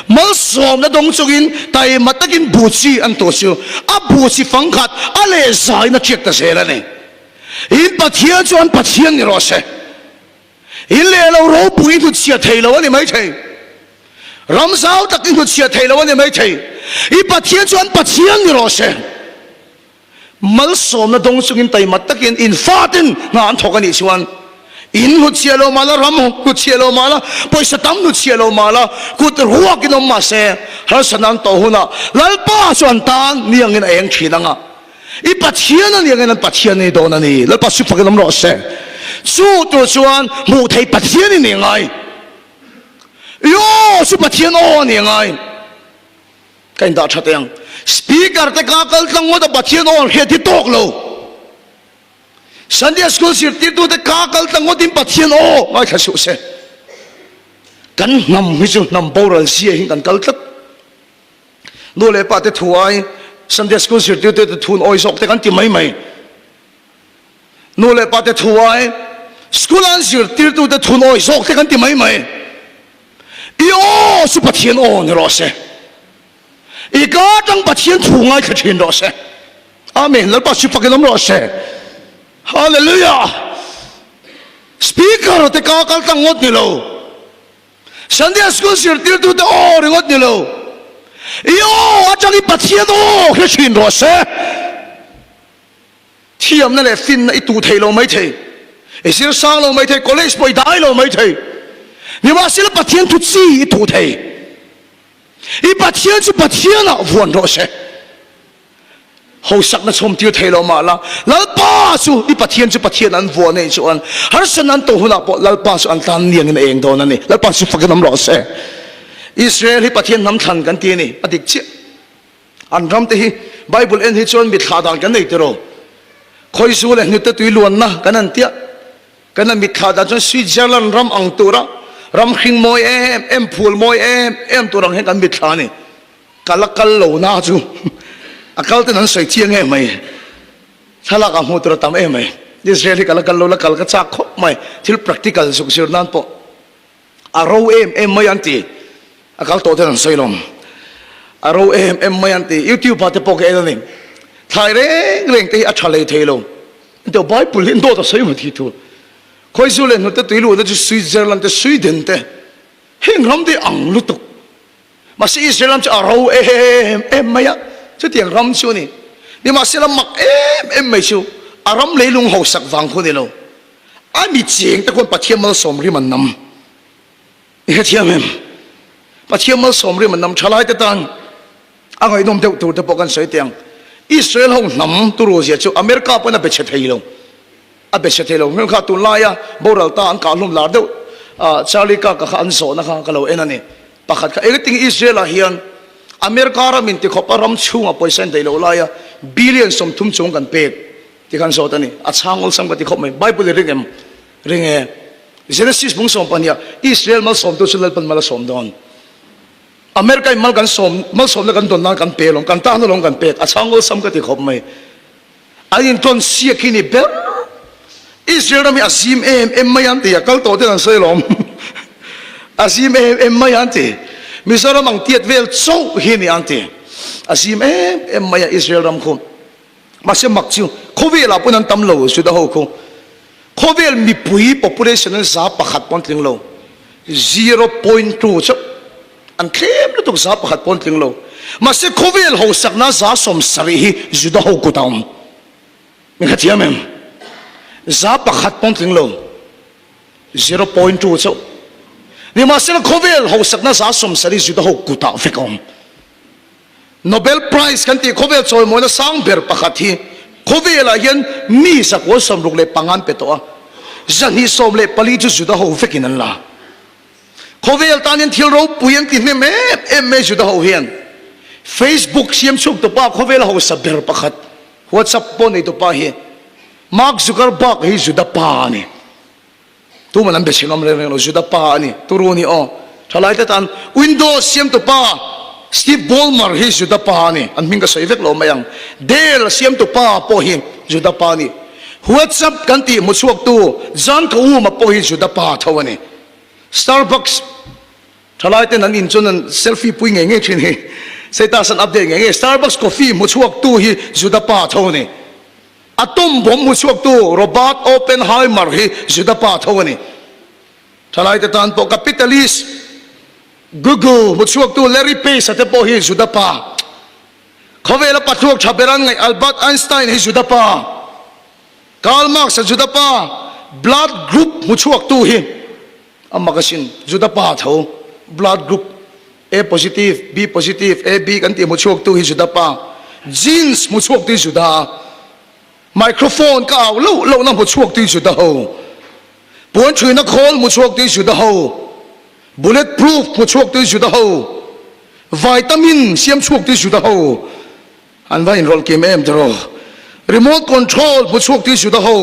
Malsawmna dawng chungin taima takin bu chi an tuah chu a bu chi fangkhat a leh zaiin a ṭiak ta zel a ni. In Pathian chu an Pathian ni rawh se. In leh lo ropui i hnutchhiah thei lo a ni maithei. Ram zau tak i hnutchhiah thei lo a ni maithei. I Pathian chu an Pathian ni rawh se. Malsawmna dawng chungin taima takin in fatin hna an thawk a nih chuan in hnutchhiah lo mahla, ram hnutchhiah lo mahla, pawisa tam hnutchhiah lo mahla, kut ruakin awm mahse harsatna an tawh hunah Lalpa chu an tan ni angin a eng thin ang a. I Pathian a ni angin an Pathian a ni dawn a ni. Lalpa chu fakin awm rawh se. Chu tur chuan hmuh theih Pathian i nih ngai. I aw chu Pathian aw a nih ngai. Ka indah tha teh ang. Speaker te ka kal tlang ngawt a Pathian aw an hriat hi tawk lo. Sunday school zirtirtute ka kal tlang ngawtin Pathian aw ngaithla suh se. Kan hnam hi chu hnam boral zia hi kan kal tlat. Nu leh pa te thu ai Sunday school zirtirtute thun awi zawk te kan ti mai mai. Nu leh pa te thu ai school an zirtirtute thun awi zawk te kan ti mai mai. I aw chu Pathian aw ni rawh se. I ka atang Pathian thu ngaithla thin rawh se. Amen. Lalpa chu fakin awm rawh se. Hallelujah. Speaker te ka kal tlang ngawt ni lo. Sunday school zirtirtu te aw ringawt ni lo. I aw atang i Pathian aw hre thin rawh se. Thiamna leh finna i tuh thei lo mai thei. I zir sang lo mai thei, college pawh i dai lo mai thei. Nimahsela Pathian thu chi i tuh thei. I Pathian chu Pathianah vuan rawh se. Hausakna chhawmtir thei lo mah la, Lalpa chu i Pathian chu Pathian an vuah nei chuan harsatna an tawh hunah pawh Lalpa chu an tan niangin a eng dawn a ni. Lalpa chu fakin awm rawh se. Israel hi Pathian hnam thlan kan ti a ni, a dik chiah. An ram te hi Bible en hi chuan mitthla dan kan nei tiraw? Khawizu leh hnute tui luanna kan han tia. Kan han mitthla dan chuan Switzerland ram ang tura ram hring mawi em em, phul mawi em em tur ang hian kan mitthla a ni. Ka la kal lo na chu a kal ten an sawi chiang em mai. Thlalak ah hmuh tur a tam em mai. Israel hi ka la kal lo la kal ka chak khawp mai. Thil practical zuk zir nan pawh a ro em em mai an ti. A kal tawh ten an sawi lawm. A ro em em mai an ti. YouTube ah te pawh ka en a ni. Thlai reng reng te hi a tha lei thei lo. An ti Bible hi an dawt a sawi maw thi thu. Khawizu leh hnute tui luhna chu Switzerland te Sweden te heng ram te ang lutuk. Mahse Israel ram chu a ro em em mai a, chutiang ram chu a ni. Nimahsela mak em em mai chu a ram leilung hausak vang khu a ni lo. A mi cheng te khuan Pathian malsawm rim an nam. I hrethiam em? Pathian malsawm rim an nam tha lai te tan a ngaihnawm deuh tur te pawh kan sawi teh ang. Israel ho hnam turu zia chu America pawn a be chhe thei lo. A be chhe thei lo. Hmel kha tunlaia boral ta an kah hlum lar deuh Charlie Kirk-a kha an zawhna kha ka lo en a ni. Pakhat kha engtin Israel ah hian America ram in tikhawp a ram chhungah pawisa in daih loh laia billion 30 chuang kan pek ti khan zawt a ni. A chhang awlsam ka ti khawp mai. Bible i ring em? Ring e. Genesis bung 12 ah Israel malsawmtu chu Lalpan mal a sawm dawn. America in mal kan sawm malsawmna kan dawn nan kan pe alawm, kan tan alawm kan pek. A chhang awlsam ka ti khawp mai. An intawn siak hi ni ber. Israel ram hi a zim em em mai an ti a, kal tawh ten an sawi alawm. A zim em em mai an ti. Mizoram ang tiat vel chauh hi ni an ti. A zim em em mai a Israel ram khu. Mahse mak chu khawvelah pawn an tam lo Juda ho khu. Khawvel mipui population an 1% pawn tling lo. 0.2 chauh. An tlem lutuk 1% pawn tling lo. Mahse khawvel hausakna 70% hi Juda ho kut a awm. Min hrethiam em? 1% pawn tling lo. 0.2 chauh. Nimahsela khawvel hausakna 70% Juda ho kutah vek a awm. Nobel Prize kan tih khawvel chawimawina sang ber pakhat hi khawvelah hian mi 965 an pe tawh a, 224 chu Juda ho vekin an la. Khawvel tan hian thil ropui an ti hnem em em mai Juda ho hian. Facebook siam chhuak tupa khawvel hausa ber pakhat WhatsApp pawh nei tupa hi Mark Zuckerberg hi Juda pa a ni. Tuman an be chhin awm reng reng lo Juda pa a ni. Turu ni aw. Thalai te tan Windows siam tupa Steve Ballmer hi Juda pa a ni. An hming ka sawi vek lo mai ang. Dell siam tupa pawh hi Juda pa a ni. WhatsApp kan tih hmu chhuak tu Jan Koum-a pawh hi Juda pa tho a ni. Starbucks thalai ten an in chuan an selfie pui ngei ngei thin hi status an update ngei ngei. Starbucks coffee hmu chhuak tu hi Juda pa tho a ni. Atom bomb hmu chhuak tu Robert Oppenheimer hi Juda pa tho a ni. Thalai te tan pawh capitalist Google hmu chhuak tu Larry Page a te pawh hi Juda pa. Khawvela pathuak tha ber an ngaih Albert Einstein hi Juda pa. Karl Marx-a Juda pa blood group hmu chhuaktu hi a mak asin. Juda pa tho blood group A positive, B positive, AB kan tih hmu chhuaktu hi Juda pa. Jeans hmu chhuaktu hi Juda. Microphone ka au loh lohna hmu chhuaktu hi Juda ho. Puan ṭhuina khawl hmu chhuaktui Juda ho, Bullet proof hmu chhuaktui Juda ho, Vitamin siam chhuaktui Juda ho, an va inrawlh kim em tiraw? Remote control hmu chhuaktui Juda ho,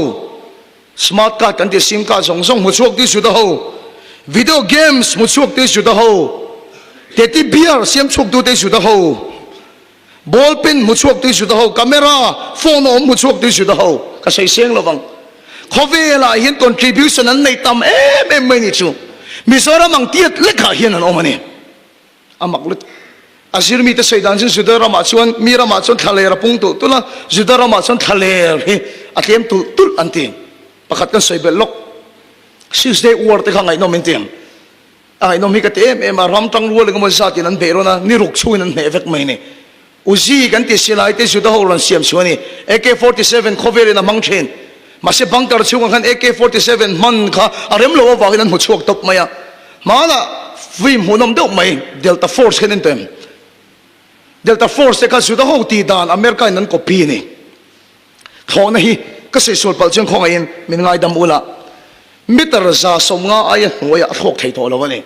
Smart card kan tih sim card zawng zawng hmu chhuaktui Juda ho, Video games hmu chhuaktui Juda ho, Teddy bear siam chhuaktute Juda ho, Ball pen hmu chhuak tui Juda ho, camera, phone a awm hmu chhuak tui Juda ho, ka sawi seng lovang. Khawvelah hian contribution an nei tam em em mai ni chu. Mizoram ang tiat lekah hian an awm a ni. A mak lutuk. A zirmite sawi dan chuan Juda ramah chuan mi ramah chuan thlaler a pung tulh tulh a, Juda ramah chuan thlaler hi a tlem tulh tulh an ti. Pakhat kan sawi belh lawk. Six day war te kha ngaihnawm in ti ang. A ngaihnawm hi ka ti em em a, ram tang rual engemaw zat in an beih rawn a, ni ruk chhungin an hneh vek mai ni. Uzi kan ti silai te Juda ho rawn siam chu a ni. AK 47 khawvel in a hmang thin. Mahse bunker chhungah khan AK 47 hman kha a rem loh avangin an hmu chhuak tawp mai a. Hmanah film hmuhnawm deuh mai Delta Force khan en tawh em? Delta Force te kha Juda ho tih dan America in an copy a ni. Thlawhna hi ka sawi palh chuan khawngaihin min ngaidam ula, meter 150 aia hnuaiah a thlawk thei tawh lo a ni.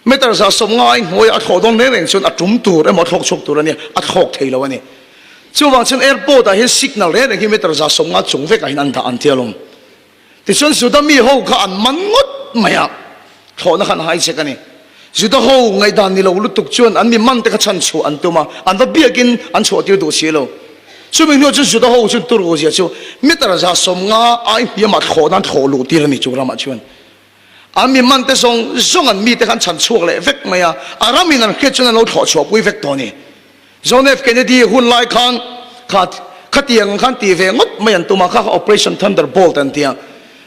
Meter 150 ai hnuaiah a thlawh dawn reng reng chuan a tum tur emaw a thlawk chhuak tur a nia, a thlawk thei lo a ni. Chuvang chuan airport ah hian signal reng reng hi meter 150 chung vekah hian an dah an ti alawm. Tichuan Juda mi ho kha an man ngawt mai a, thlawhna kha an hijack a ni. Juda ho ngaihdan ni lo lutuk chuan an mi man te kha chhan chhuah an tum a, an va biakin an chhuah tir duh si lo. Chumi hnuah chuan Juda ho chuan Turku zia chu meter 150 ai hniamah thlawhna an thlawh luh tir a ni chu ramah chuan. An mi man te zawng zawng an mite kha an chhan chhuak leh vek mai a, a ramin an hriat chuan an lo thlawh chhuah pui vek tawh a ni. John F. Kennedy hun lai khan kha khatiang ang khan tih ve ngawt mai an tum a, kha kha Operation Thunderbolt an ti a.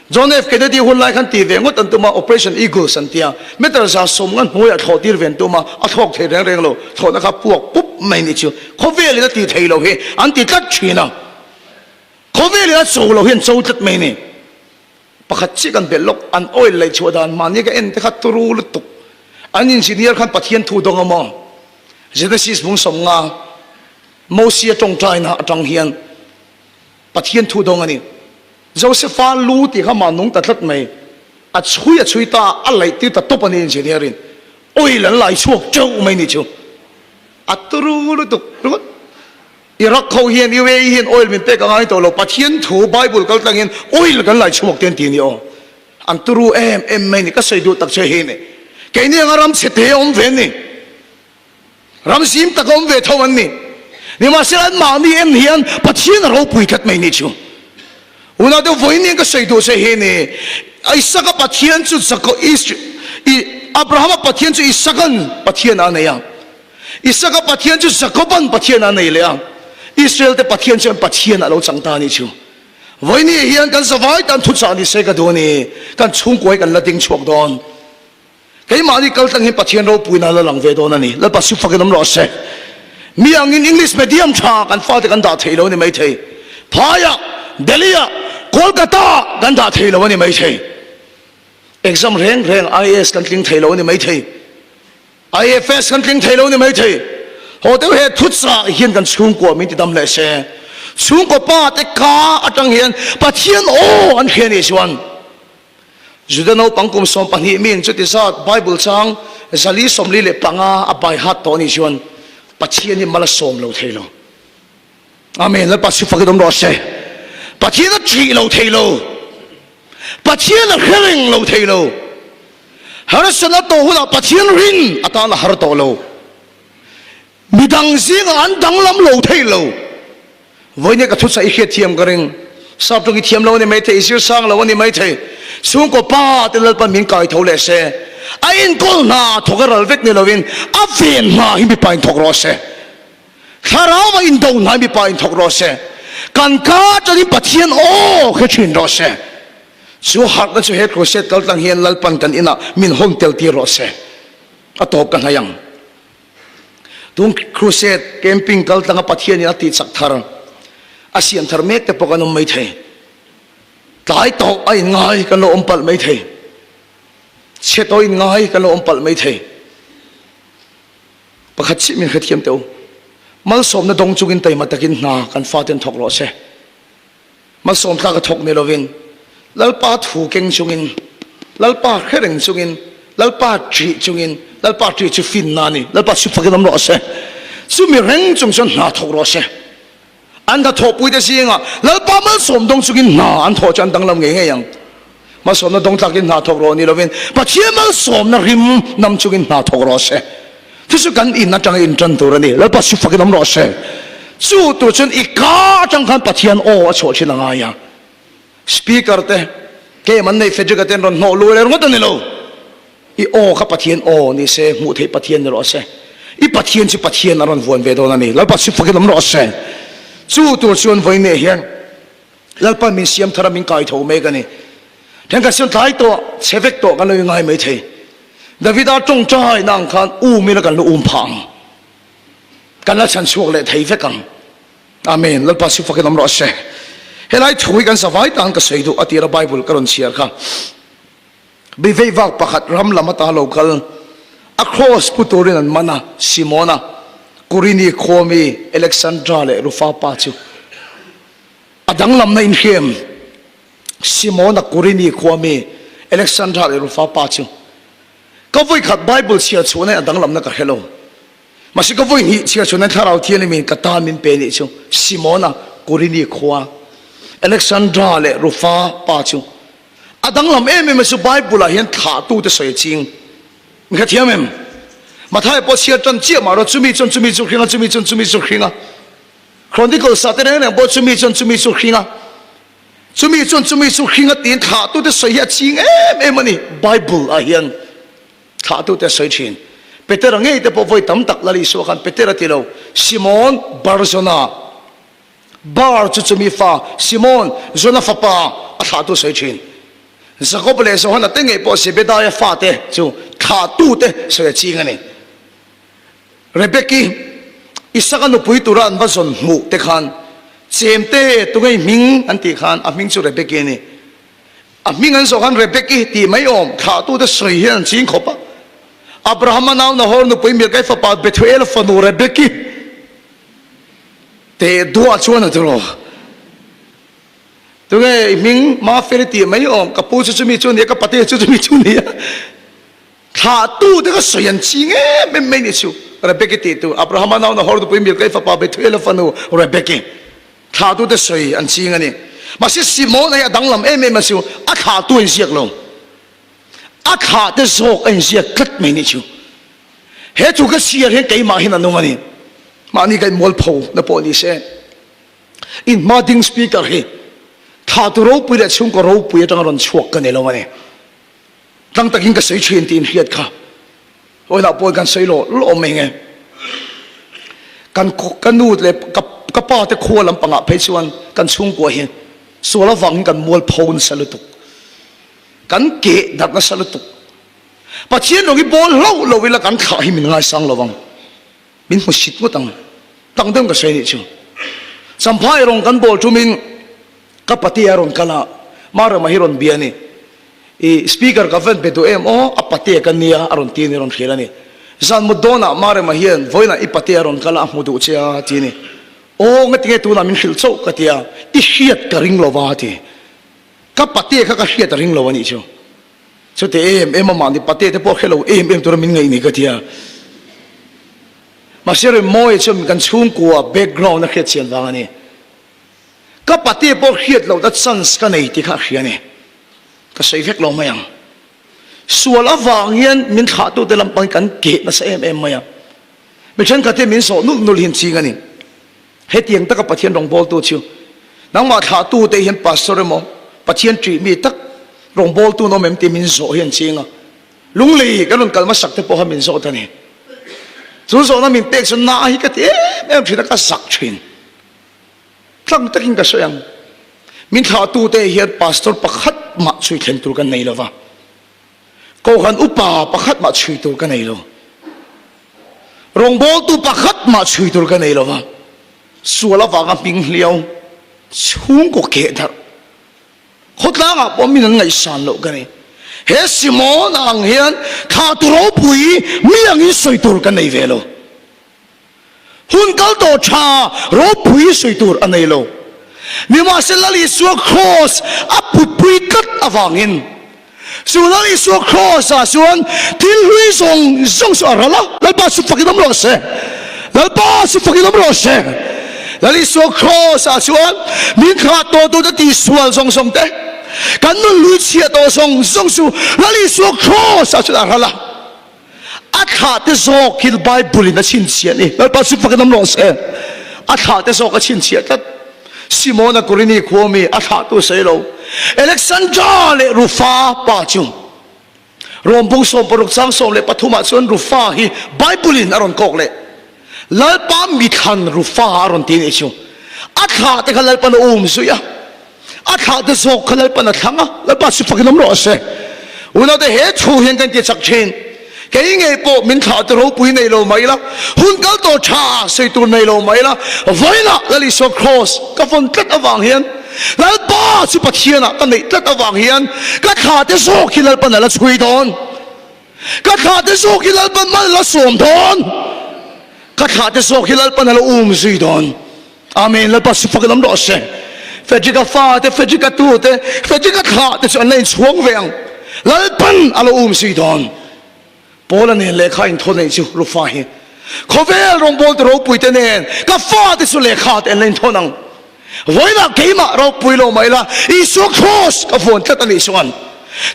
John F. Kennedy hun lai khan tih ve ngawt an tum a, Operation Eagles an ti a. Meter 150 hnuaiah thlawh tir ve an tum a, a thlawk thei reng reng lo, thlawhna kha puak pup mai ni chu. Khawvelin a ti thei lo hi an ti tlat thin a. Khawvelin a cho lo hi an cho tlat mai ni. Pakhat chiah kan belh lawk, an oil lei chhuah dan mahni ka en te kha turu lutuk. An engineer khan Pathian thu dawng a maw? Genesis bung 50 Mosia tawngtaina atang hian Pathian thu dawng a ni. Josepha lu tih kha mah nung ta tlat mai. A chhui a chhui ta, a laih tir ta tawp a ni engineer in. Oil an lai chhuak teuh mai ni chu. A turu lutuk ringawt. Iraq ho hian UAE hian oil min pek a ngai tawh lo, Pathian thu Bible kal tlang hian oil kan lai chhuak te an ti a ni aw. An turu em em mai ni, ka sawi duh tak che hi ni. Keini anga ram chhe te awm ve an ni. Ram zim tak awm ve tho an ni. Nimahsela an mahni en hian Pathian a ropui tlat mai ni chu. Unau deuh vawiin hian ka sawi duh che hi ni. Isaka Pathian chu Jakob Abrahama Pathian chu Isakan Pathian a nei a. Isaka Pathian chu Jakoban Pathian a nei leh a, Israel te Pathian chuan Pathian a lo chang ta a nih chu. Vawiini hian kan zavai tan thuchah ni se ka duh a ni, kan chhungkua hi kan la ding chhuak dawn. Keimahni kal tlang hian Pathian ropuina la lang ve dawn a ni. Lalpa su fakin awm rawh se. Mi angin English medium tha kan fate kan dah thei lo a ni maithei. Phaiah, Delhi-ah, Kolkata-ah kan dah thei lo a ni maithei. Exam reng reng IAS kan tling thei lo a ni maithei. IFS kan tling thei lo ni mai thei. Haw deuh he thuchah hian kan chhungkua min ti dam leh se. Chhungkaw pa te ka atang hian Pathian aw an hria nih chuan Juda naupang kum 12 min chuti zat Bible chang 445 a bai hat tawh nih chuan Pathian hi mal a sawm lo thei lo. Amen. Lalpa chu fakin awm rawh se. Pathian a ṭih lo thei lo. Pathian a hre reng lo thei lo. Harsatna tawh hunah Pathian rin atan a har tawh lo. Midang zingah an danglam lo thei lo. Vawinia ka thuchah i hriatthiam ka ring. Sap tawng i thiam lo a ni mai thei, i zir sang lo a ni mai thei. Chhungkaw pa te Lalpan min kai tho leh se. A enkawl hna thawk a ral vek ni lovin a ven hna hi mipa in thawk rawh se. Thlarau a indo hnai mipa in thawk rawh se. Kan ka atangin Pathian aw hre thin rawh se. Chu harhna chu he crusade kal tlang hian Lalpan kan inah min hawn tel tir rawh se. A tawp ka hnai ang. Tun crusade camping kal tlanga Pathian in a tih chak thar, a siam thar mek te pawh kan awm mai thei. Tlai tawh a in ngai kan lo awm palh mai thei. Chhe tawh in ngai kan lo awm palh mai thei. Pakhat chiah min hrethiam teh u. Malsawmna dawng chungin taima takin hna kan faten thawk rawh se. Malsawm tlak a thawk ni lovin. Lalpa thu keng chungin, Lalpa hre reng chungin, Lalpa ṭih chungin, Lalpa ṭih chu finna a ni, Lalpa chu fakin awm rawh se. Chumi reng chung chuan hna thawk rawh se. An hnathawhpuite zingah Lalpa malsawm dawng chungin hna an thawh chu an danglam ngei ngei ang. Malsawmna dawng tlakin hna thawk rawh ni lovin Pathian malsawmna rim nam chungin hna thawk rawh se. Chu chu kan in atanga intan tur a ni. Lalpa chu fakin awm rawh se. Chu tur chuan i ka atang khan Pathian aw a chhuah thin a ngai a. Speaker te, game an nei Frederick-a te an rawn hnawh lu leh ringawt a ni lo. I aw kha Pathian aw ni se, hmuh theih Pathian ni rawh se. I Pathian chu Pathian a rawn vuan ve dawn a ni. Lalpa chu fakin awm rawh se. Chu tur chuan vawiin hian Lalpa min siam thar a min kai tho mek a ni. Thenkhat chuan tlai tawh, chhe vek tawh kan lo ingai mai thei. Davida tawngtai na ang khan um ila kan lo um phah ang. Kan la chhan chhuak leh thei vek ang. Amen. Lalpa chu fakin awm rawh se. Helai thu hi kan zavai tan ka sawi duh a tira Bible ka rawn chhiar kha. Bivei vak pakhat ram lam ata lo kal a kraws pu turin an man a, Simona, Kurini khua mi Alexandra leh Rufa pa chu a danglamna inhriam. Simona, Kurini khua mi Alexandra leh Rufa pa chu ka vawikhat Bible chhiar chhuahna in a danglamna ka hre lo. Mahse ka vawi hnih chhiar chhuahna Thlarau Thianghlimin ka tan min pe nih chu Simona, Kurini khua Alexandra leh Rufa pa chu A danglam em em a chu Bible ah hian thlahtute sawi a ching. Mi kha thiam em? Matthai pawh chhiar tan chiah mah rawh chumi chuan chumi chu hring a, chumi chuan chumi chu hring a. Chronicles ah te reng reng pawh chumi chuan chumi chu hring a, chumi chuan chumi chu hring a tiin thlahtute sawi hi a ching em em a ni Bible ah hian thlahtute sawi thin. Petera ngei te pawh vawi tam tak Lal Isua khan Petera ti lo Simon Bar-Jonah Bar chu chumi fa Simon, Jona fapa, a thlahtu sawi thin. Jakob leh Johana te ngei pawh Zebedaia fate chu thlahtute sawi a ching a ni. Rebeki, Isaka nupui tura an va zawn hmuh te khan chemte tungei hming an tih khan a hming chu Rebeki a ni. A hming an zawh khan Rebeki tih mai awm thlahtute sawi hian an ching khawp a. Abrahama nau Nahor nupui Milkai fapa Bethuela fanu Rebeki, Teh duah chuan a tiraw. Tunge i hming Mafeli tih mai awm, ka pu chu chumi chu nia, ka pate chu chumi chu nia. Thlah tu te ka sawi an ching em em mai ni chu. Rebeki tih tu Abrahama nau Nahor nupui Milkai fapa Bethuela fanu Rebeki. Thlah tu te sawi an ching a ni. Mahse Simona hi a danglam em em a chu, a thlah tu a inziak lo. A thlah te zawk a inziak tlat mai ni chu. He thu ka chhiar hian keimah hian a nung a ni. Mahni ka inmualpho na pawh ni se, in hma ding speaker hi thahtu ropui leh chhungkaw ropui atanga rawn chhuak ka ni lo a ni. Tlang takin ka sawi thin tih inhriat kha hawilah pawhin kan sawi lawh lawh mai nge. Kan ka nu leh ka ka pa te khua lampangah phei chuan kan chhungkua hi sual avangin kan mualpho nasa lutuk. Kan keh darh nasa lutuk. Pathian rawng hi bawl hlauh lo ila kan thlah hi min ngaisang lo ang. Min hmu sit ngawt ang. Tang deuh ka sawi anih chu. Champhai rawng kan bawl tumin ka patea rawn kal a, Marama hi rawn bia a ni. I speaker ka van be duh em aw, a patea ka nia a rawn ti a ni, rawn hrilh a ni. Zan mut dawnah Marama hian vawiinah i patea rawn kal a, a hmu duh che a ti a ni. Aw ngatinge tunah min hrilh chauh ka ti a, i hriat ka ring lo va a ti. Ka patea kha ka hriat a ring lo a nih chu. Chute em em a mahni pate te pawh hre lo em em tura min ngaih ni ka tia. Mahse Rimawi chu kan chhungkua background a hriat chian vang a ni. Ka pate pawh hriat loh na chance ka nei tih kha a hria a ni. Ka sawi vek lo mai ang. Sual avang hian min thlahtute lampang hi kan keh nasa em em mai a. Mi thenkhat hian min zawh nulh nulh hi an ching a ni. Hetiang taka Pathian rawngbawltu chu nangmah thlahtute hian pastor emaw Pathian ṭih mi tak rawngbawltu an awm em tih min zawh hi an ching a. Lunglei kan rawn kal hmasak te pawha min zawt a ni. Chu zawhna min pek chu na hi ka ti em em ṭhin a, ka zak ṭhin. Tlang takin ka sawi ang. Min thlahtute hian pastor pakhat mah chhui thlen tur kan nei lo va. Kohhran upa pakhat mah chhui tur ka nei lo. Rawngbawltu pakhat mah chhui tur ka nei lo va. Sual avanga hming hliau chhungkaw keh darh khawtlangah pawh min an ngaihsan loh ka nei. He Simona ang hian thlahtu ropui mi angin sawi tur ka nei ve lo. Hun kal tawh tha ropui sawi tur a nei lo. Nimahse Lal Isua Kraws a. putpui tlat avangin chu Lal Isua Kraws ah chuan thil hlui zawng zawng chu a ral a. Lalpa chu fakin awm rawh se. Lalpa chu fakin awm rawh se. Lal Isua Kraws ah chuan min thlah tawh tute tihsual zawng zawng te, kan nun hlui chhiah tawh zawng zawng chu Lal Isua Kraws ah chuan a ral a. A thlah te zawk hi Bible in a chhinchhiah a ni. Lalpa chu fakin awm rawh se. A thlah te zawk a chhinchhiah tlat. Simona Kurini khua mi a thlah tu sawi lo. Alexandra leh Rufa pa chu Rom bung 16 chang 13 ah chuan Rufa hi Bible in a rawn kawk leh. Lalpa mithlan Rufa a rawn ti anih chu. A thlah te kha Lalpan a um zui a. A thlah te zawk kha Lalpan a thlang a, Lalpa chu fakin awm rawh se. Unaute he thu hian kan ti chak thin. Kei ngei pawh min thlah te ropui nei lo mai la, hun kal tawh tha sawi tur nei lo mai la, vawiinah Lal Isua Kraws ka vawn tlat avang hian, Lalpa chu Pathianah ka neih tlat avang hian ka thlah te zawk hi Lalpan a la chhui dawn. Ka thlah te zawk hi Lalpan mal la sawm dawn. Ka thlah te zawk hi Lalpan a la um zui dawn. Amen. Lalpa chu fakin awm rawh se. Frederick-a fa te, Frederick-a tu te, Frederick-a thlah te chu an la inchhuang ve ang. Lalpan a lo um zui dawn. Paula nen lehkha inthaw neih chu Rufa hi. Khawvel rawngbawltu ropui te nen ka fa te chu lehkha te an la inthawn ang. Vawiinah keimah ropui lo mai la, Isua Kraws ka vuan tlat a nih chuan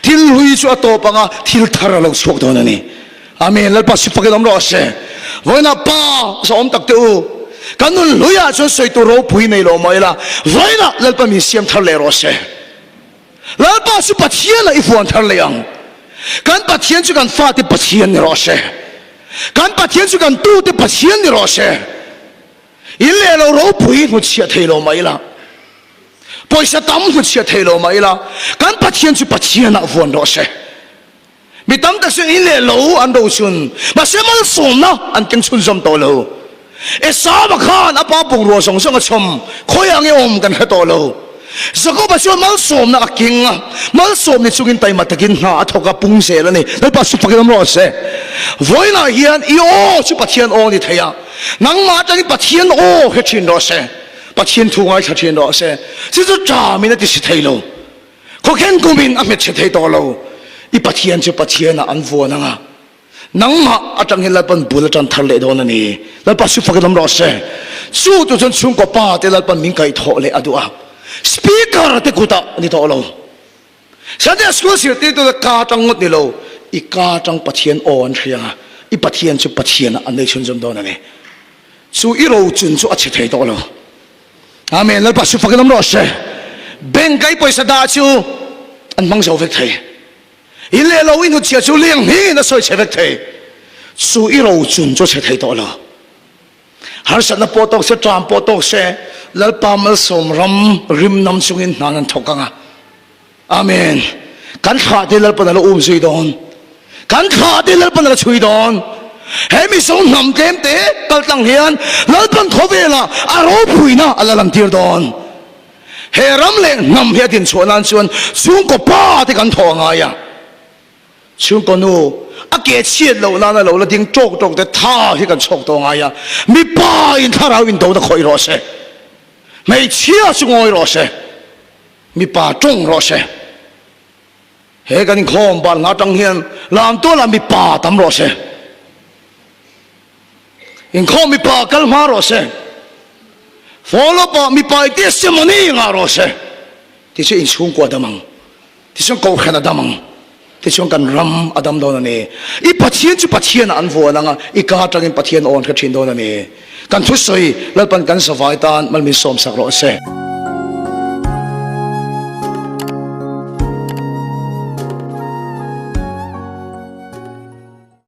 thil hlui chu a tawp ang a, thil thar a lo chhuak dawn a ni. Amen. Lalpa si fakin awm rawh se. Vawiinah Pa zawhawm tak te u, kan nun hluiah chuan sawi tur ropui nei lo mai la, vawiinah Lalpa min siam thar leh rawh se. Lalpa chu Pathianah i vuan thar leh ang. Kan Pathian chu kan fate Pathian ni rawh se. Kan Pathian chu kan tute Pathian ni rawh se. In leh lo ropui hnutchhiah thei lo mai la, pawisa tam hnutchhiah thei lo mai la, kan Pathian chu Pathianah vuan rawh se. Mi tam tak chuan in leh lo an rochun, mahse malsawmna an keng chhunzawm tawh lo. Esau-a khan a pa bungrua zawng zawng a chhawm, khawiah nge awm kan hre tawh lo. Jakob-a chuan malsawmna a keng a, malsawm ni chungin taima takin hna a thawk a, pung zel a ni. Lalpa chu fakin awm rawh se. Vawiinah hian i aw chu Pathian aw a ni thei a, nangmah atangin Pathian aw hre thin rawh se, Pathian thu ngaithla thin rawh se. Chu chu ṭamin a ti si thei lo. Khawkhen kumin a hmet chhe thei tawh lo. I Pathian chu Pathianah an vuan ang a. Nangmah atang hian Lalpan bul atan thar leh dawn a ni. Lalpa chu fakin awm rawh se. Chu tu chuan chhungkaw pa te Lalpan min kaihthawh leh a duh a. Speaker te kutah a ni tawh lo. Sunday school zirtirtu te ka atang ngawt ni lo, i ka atang Pathian aw an hria a, i Pathian chu Pathianah an nei chhunzawm dawn a ni. Chu i rochun chu a chhe thei tawh lo. Amen. Lalpa chu fakin awm rawh se. Bank a i pawisa dah chu an hmang zo vek thei. In leh lo i hnutchhiah chu liang hnin a sawi chhe vek thei. Chu i rochun chu a chhe thei tawh lo. Harsatna pawh tawk se, ṭam pawh tawk se, Lalpa malsawm ram rim nam chungin hna nan thawk ang a. Amen. Kan thlah te Lalpan a la um zui dawn. Kan thlah te Lalpan a la chhui dawn. He Mizo hnam tlem te kal tlang hian Lalpan khawvelah a ropuina a la lantir dawn. He ram leh hnam hi a din chhuah nan chuan chhungkaw pa te kan thawh a ngai a. Chhungkaw nu a ke chhiat loh nana lo la ding tawk tawk te tha hi kan chhawk tawh ngai a. Mipa in thlarau in do na khawih rawh se. Hmeichhia chu ngawi rawh se. Mipa tawng rawh se. He kan inkhawm ban hla tang hian lam tualah mipa tam rawh se. Inkhawm mipa kal hma rawh se. Follow pah mipa i testimony ngah rawh se. Tichuan inchhungkua dam ang. Tichuan kohhran a dam ang. Tichuan kan ram a dam dawn a ni. I Pathian chu Pathianah an vuan ang a, i ka atangin Pathian awn hre thin dawn a ni. Kan thusawi Lalpan kan zavai tan mal min sawmsak rawh se.